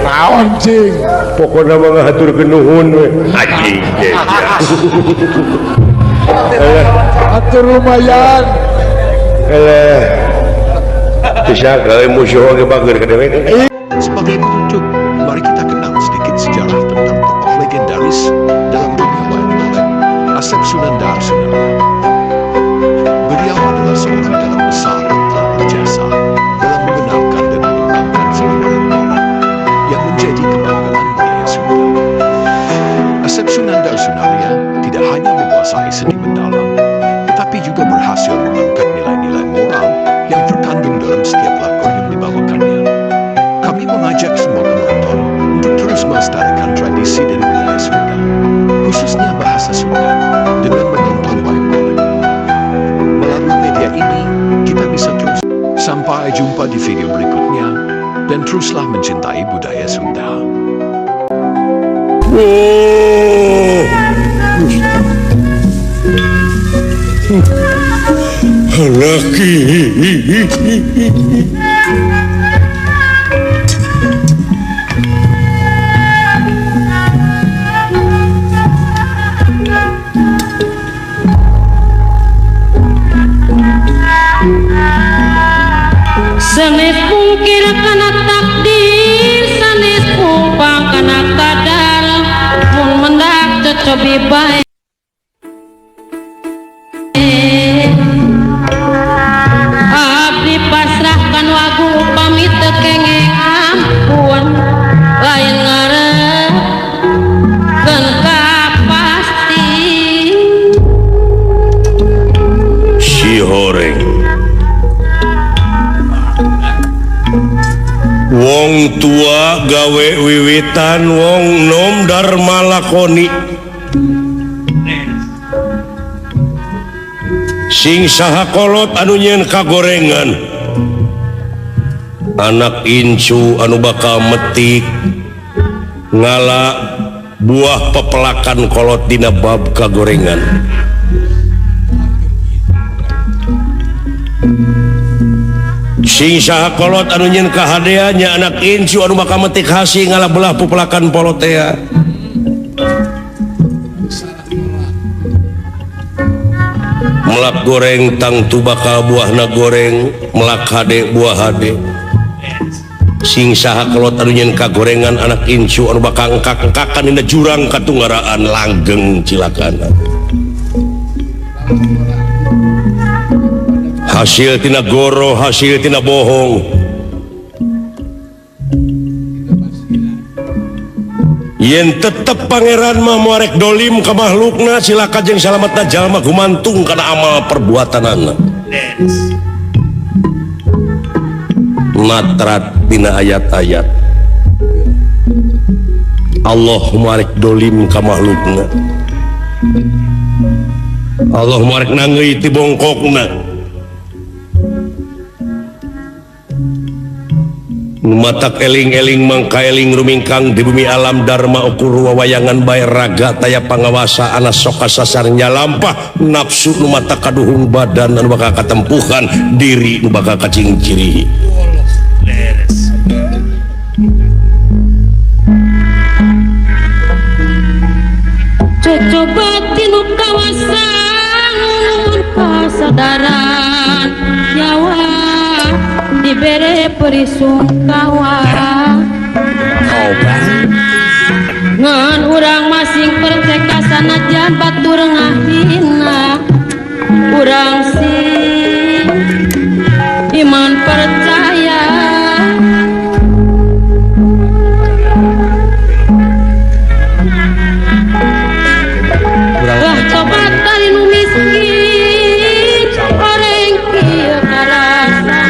naon cing pokona mah ngahaturkeun nuhun we anjing atur lumayan eleh bisa gawe musuh oge bager ka dewek. Sebagai petunjuk, mari kita kenal sedikit sejarah tentang tokoh legendaris dalam dunia wayang golek, Asep Sunandar Sunarya. Beliau adalah seorang dalang besar yang telah berjasa dalam mengenalkan dan mengembangkan seni wayang golek yang menjadi kebanggaan budaya Sunda. Asep Sunandar Sunarya tidak hanya menguasai seni mendalam, tetapi juga berhasil mengangkat nilai-nilai moral yang terkandung dalam setiap lakon yang dibawakannya. Kami mengajak semua penonton Sampai jumpa di video berikutnya, dan teruslah mencintai budaya Sunda. Oh. Laki. Sanes pungkir kana takdir, sanes pumpang kana kadar, mun mendak cocobi bae. Abdi pasrahkan wagu upami teu kenging ampun, lain ngarepkeun kapasti. Si horeng wong tua gawe wiwitan, wong nom dharma lakoni. Sing saha kolot anu nyeun kagorengan, anak incu anu bakal metik ngala buah pepelakan kolot dina bab kagorengan. Sing saha kolot anu nyeun kahadeannya, anak incu anu bakal metik hasi ngala belah pepelakan polotea. Melak goreng tangtu bakal buahna goreng, melak hade buah hade. Sing saha kolot anu nyeun kagorengan, anak incu anu bakal engkak-engkakan dina jurang katunggaraan langgeng cilakana. Hasil tina goro, hasil tina bohong. Yen tetep pangeran mah moarek dolim ka makhlukna, cilaka jeung salametna jalma gumantung kana amal perbuatanana. Matrat dina ayat-ayat Allah moarek dolim ka makhlukna, Allah moarek nangeui ti bongkokna. Matak eling-eling mangka eling rumingkang di bumi alam dharma ukur wawayangan bae raga taya pangawasa ana soka sasarnya lampah nafsu nu mata kaduhung badan anu bakal katempuhan diri nu bakal kacingciri. Cocoba tinu kawasan kasadaran nyawa dibere perisungkawa, ngan urang masing perceka sanajan batur ngahina, urang sing iman percaya. Lah tobat dari nu miskin oreng kieu karasana,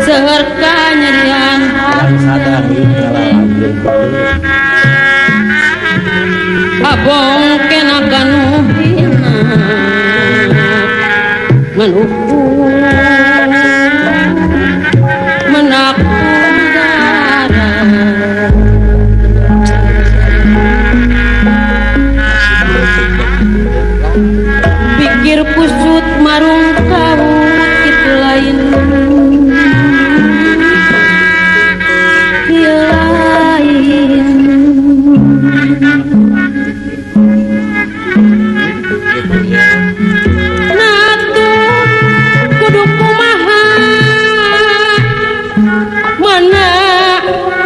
seueur kanyerian hati abong kena kanu hina ngan ukur menak udara. Pikir kusut marung kawut itu lain lain. Natu kudu kumaha mana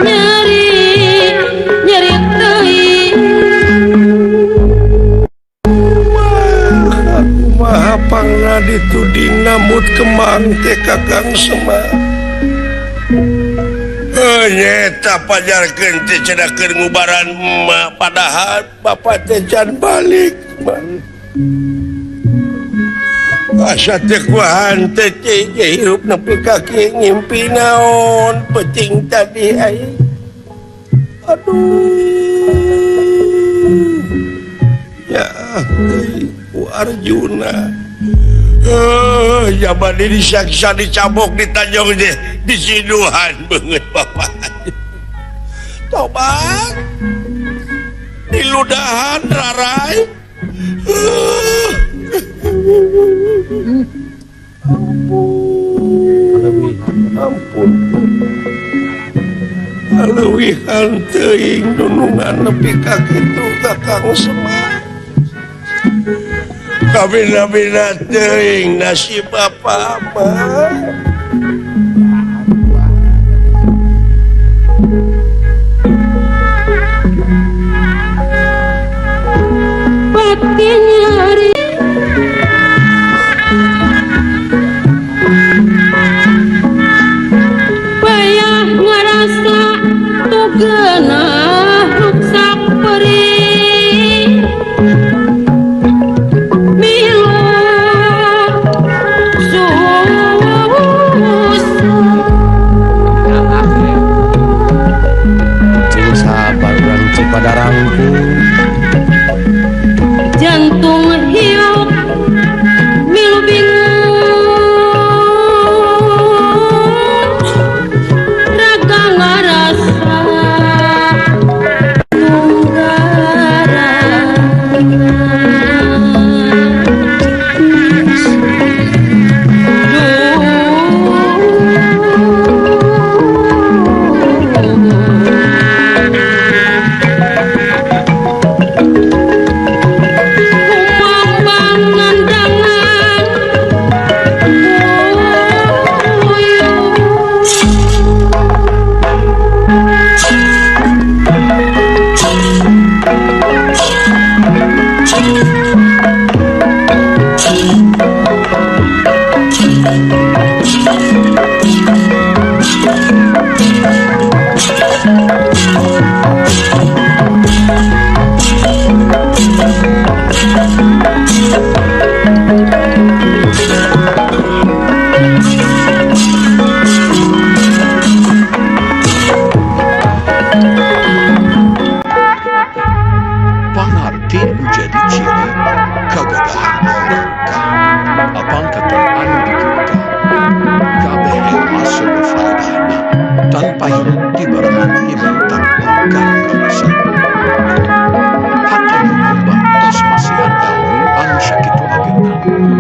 nyeri nyeri teuing. Kumaha pangna dituding namut kemang teh Kakang Semar. Nyeta pajarkeun teh cenah keur ngubaran emak, padahal bapak teh can balik. Asa teh kuahan teh hirup nepi ka kieu ngimpi naon peuting tadi aing. Aduh. Ya ku Arjuna. Zaman ini saksa dicabok ditanjong deh disiduhan banget bapak. Tobat diludahan rarai. Ampun, ampun. Leuwihan teuing dunungan nepi ka kitu ka Kang Semar. Kabina-bina teuing nasib apa mah. Pati nyeri payah ngarasa tugenah ruksak perih milu susah. Cing sabar urang Cipadarangkung. Jantung hiup milu bingung raga ngarasa munggaran. Pangarti menjadi ciri kagagahan orang apang kata anu dikuka kabeh asa faedahna tanpa dibarengan iman takwa kalukasan hatta lumba tos masihan ilmu anu sakitu agengna.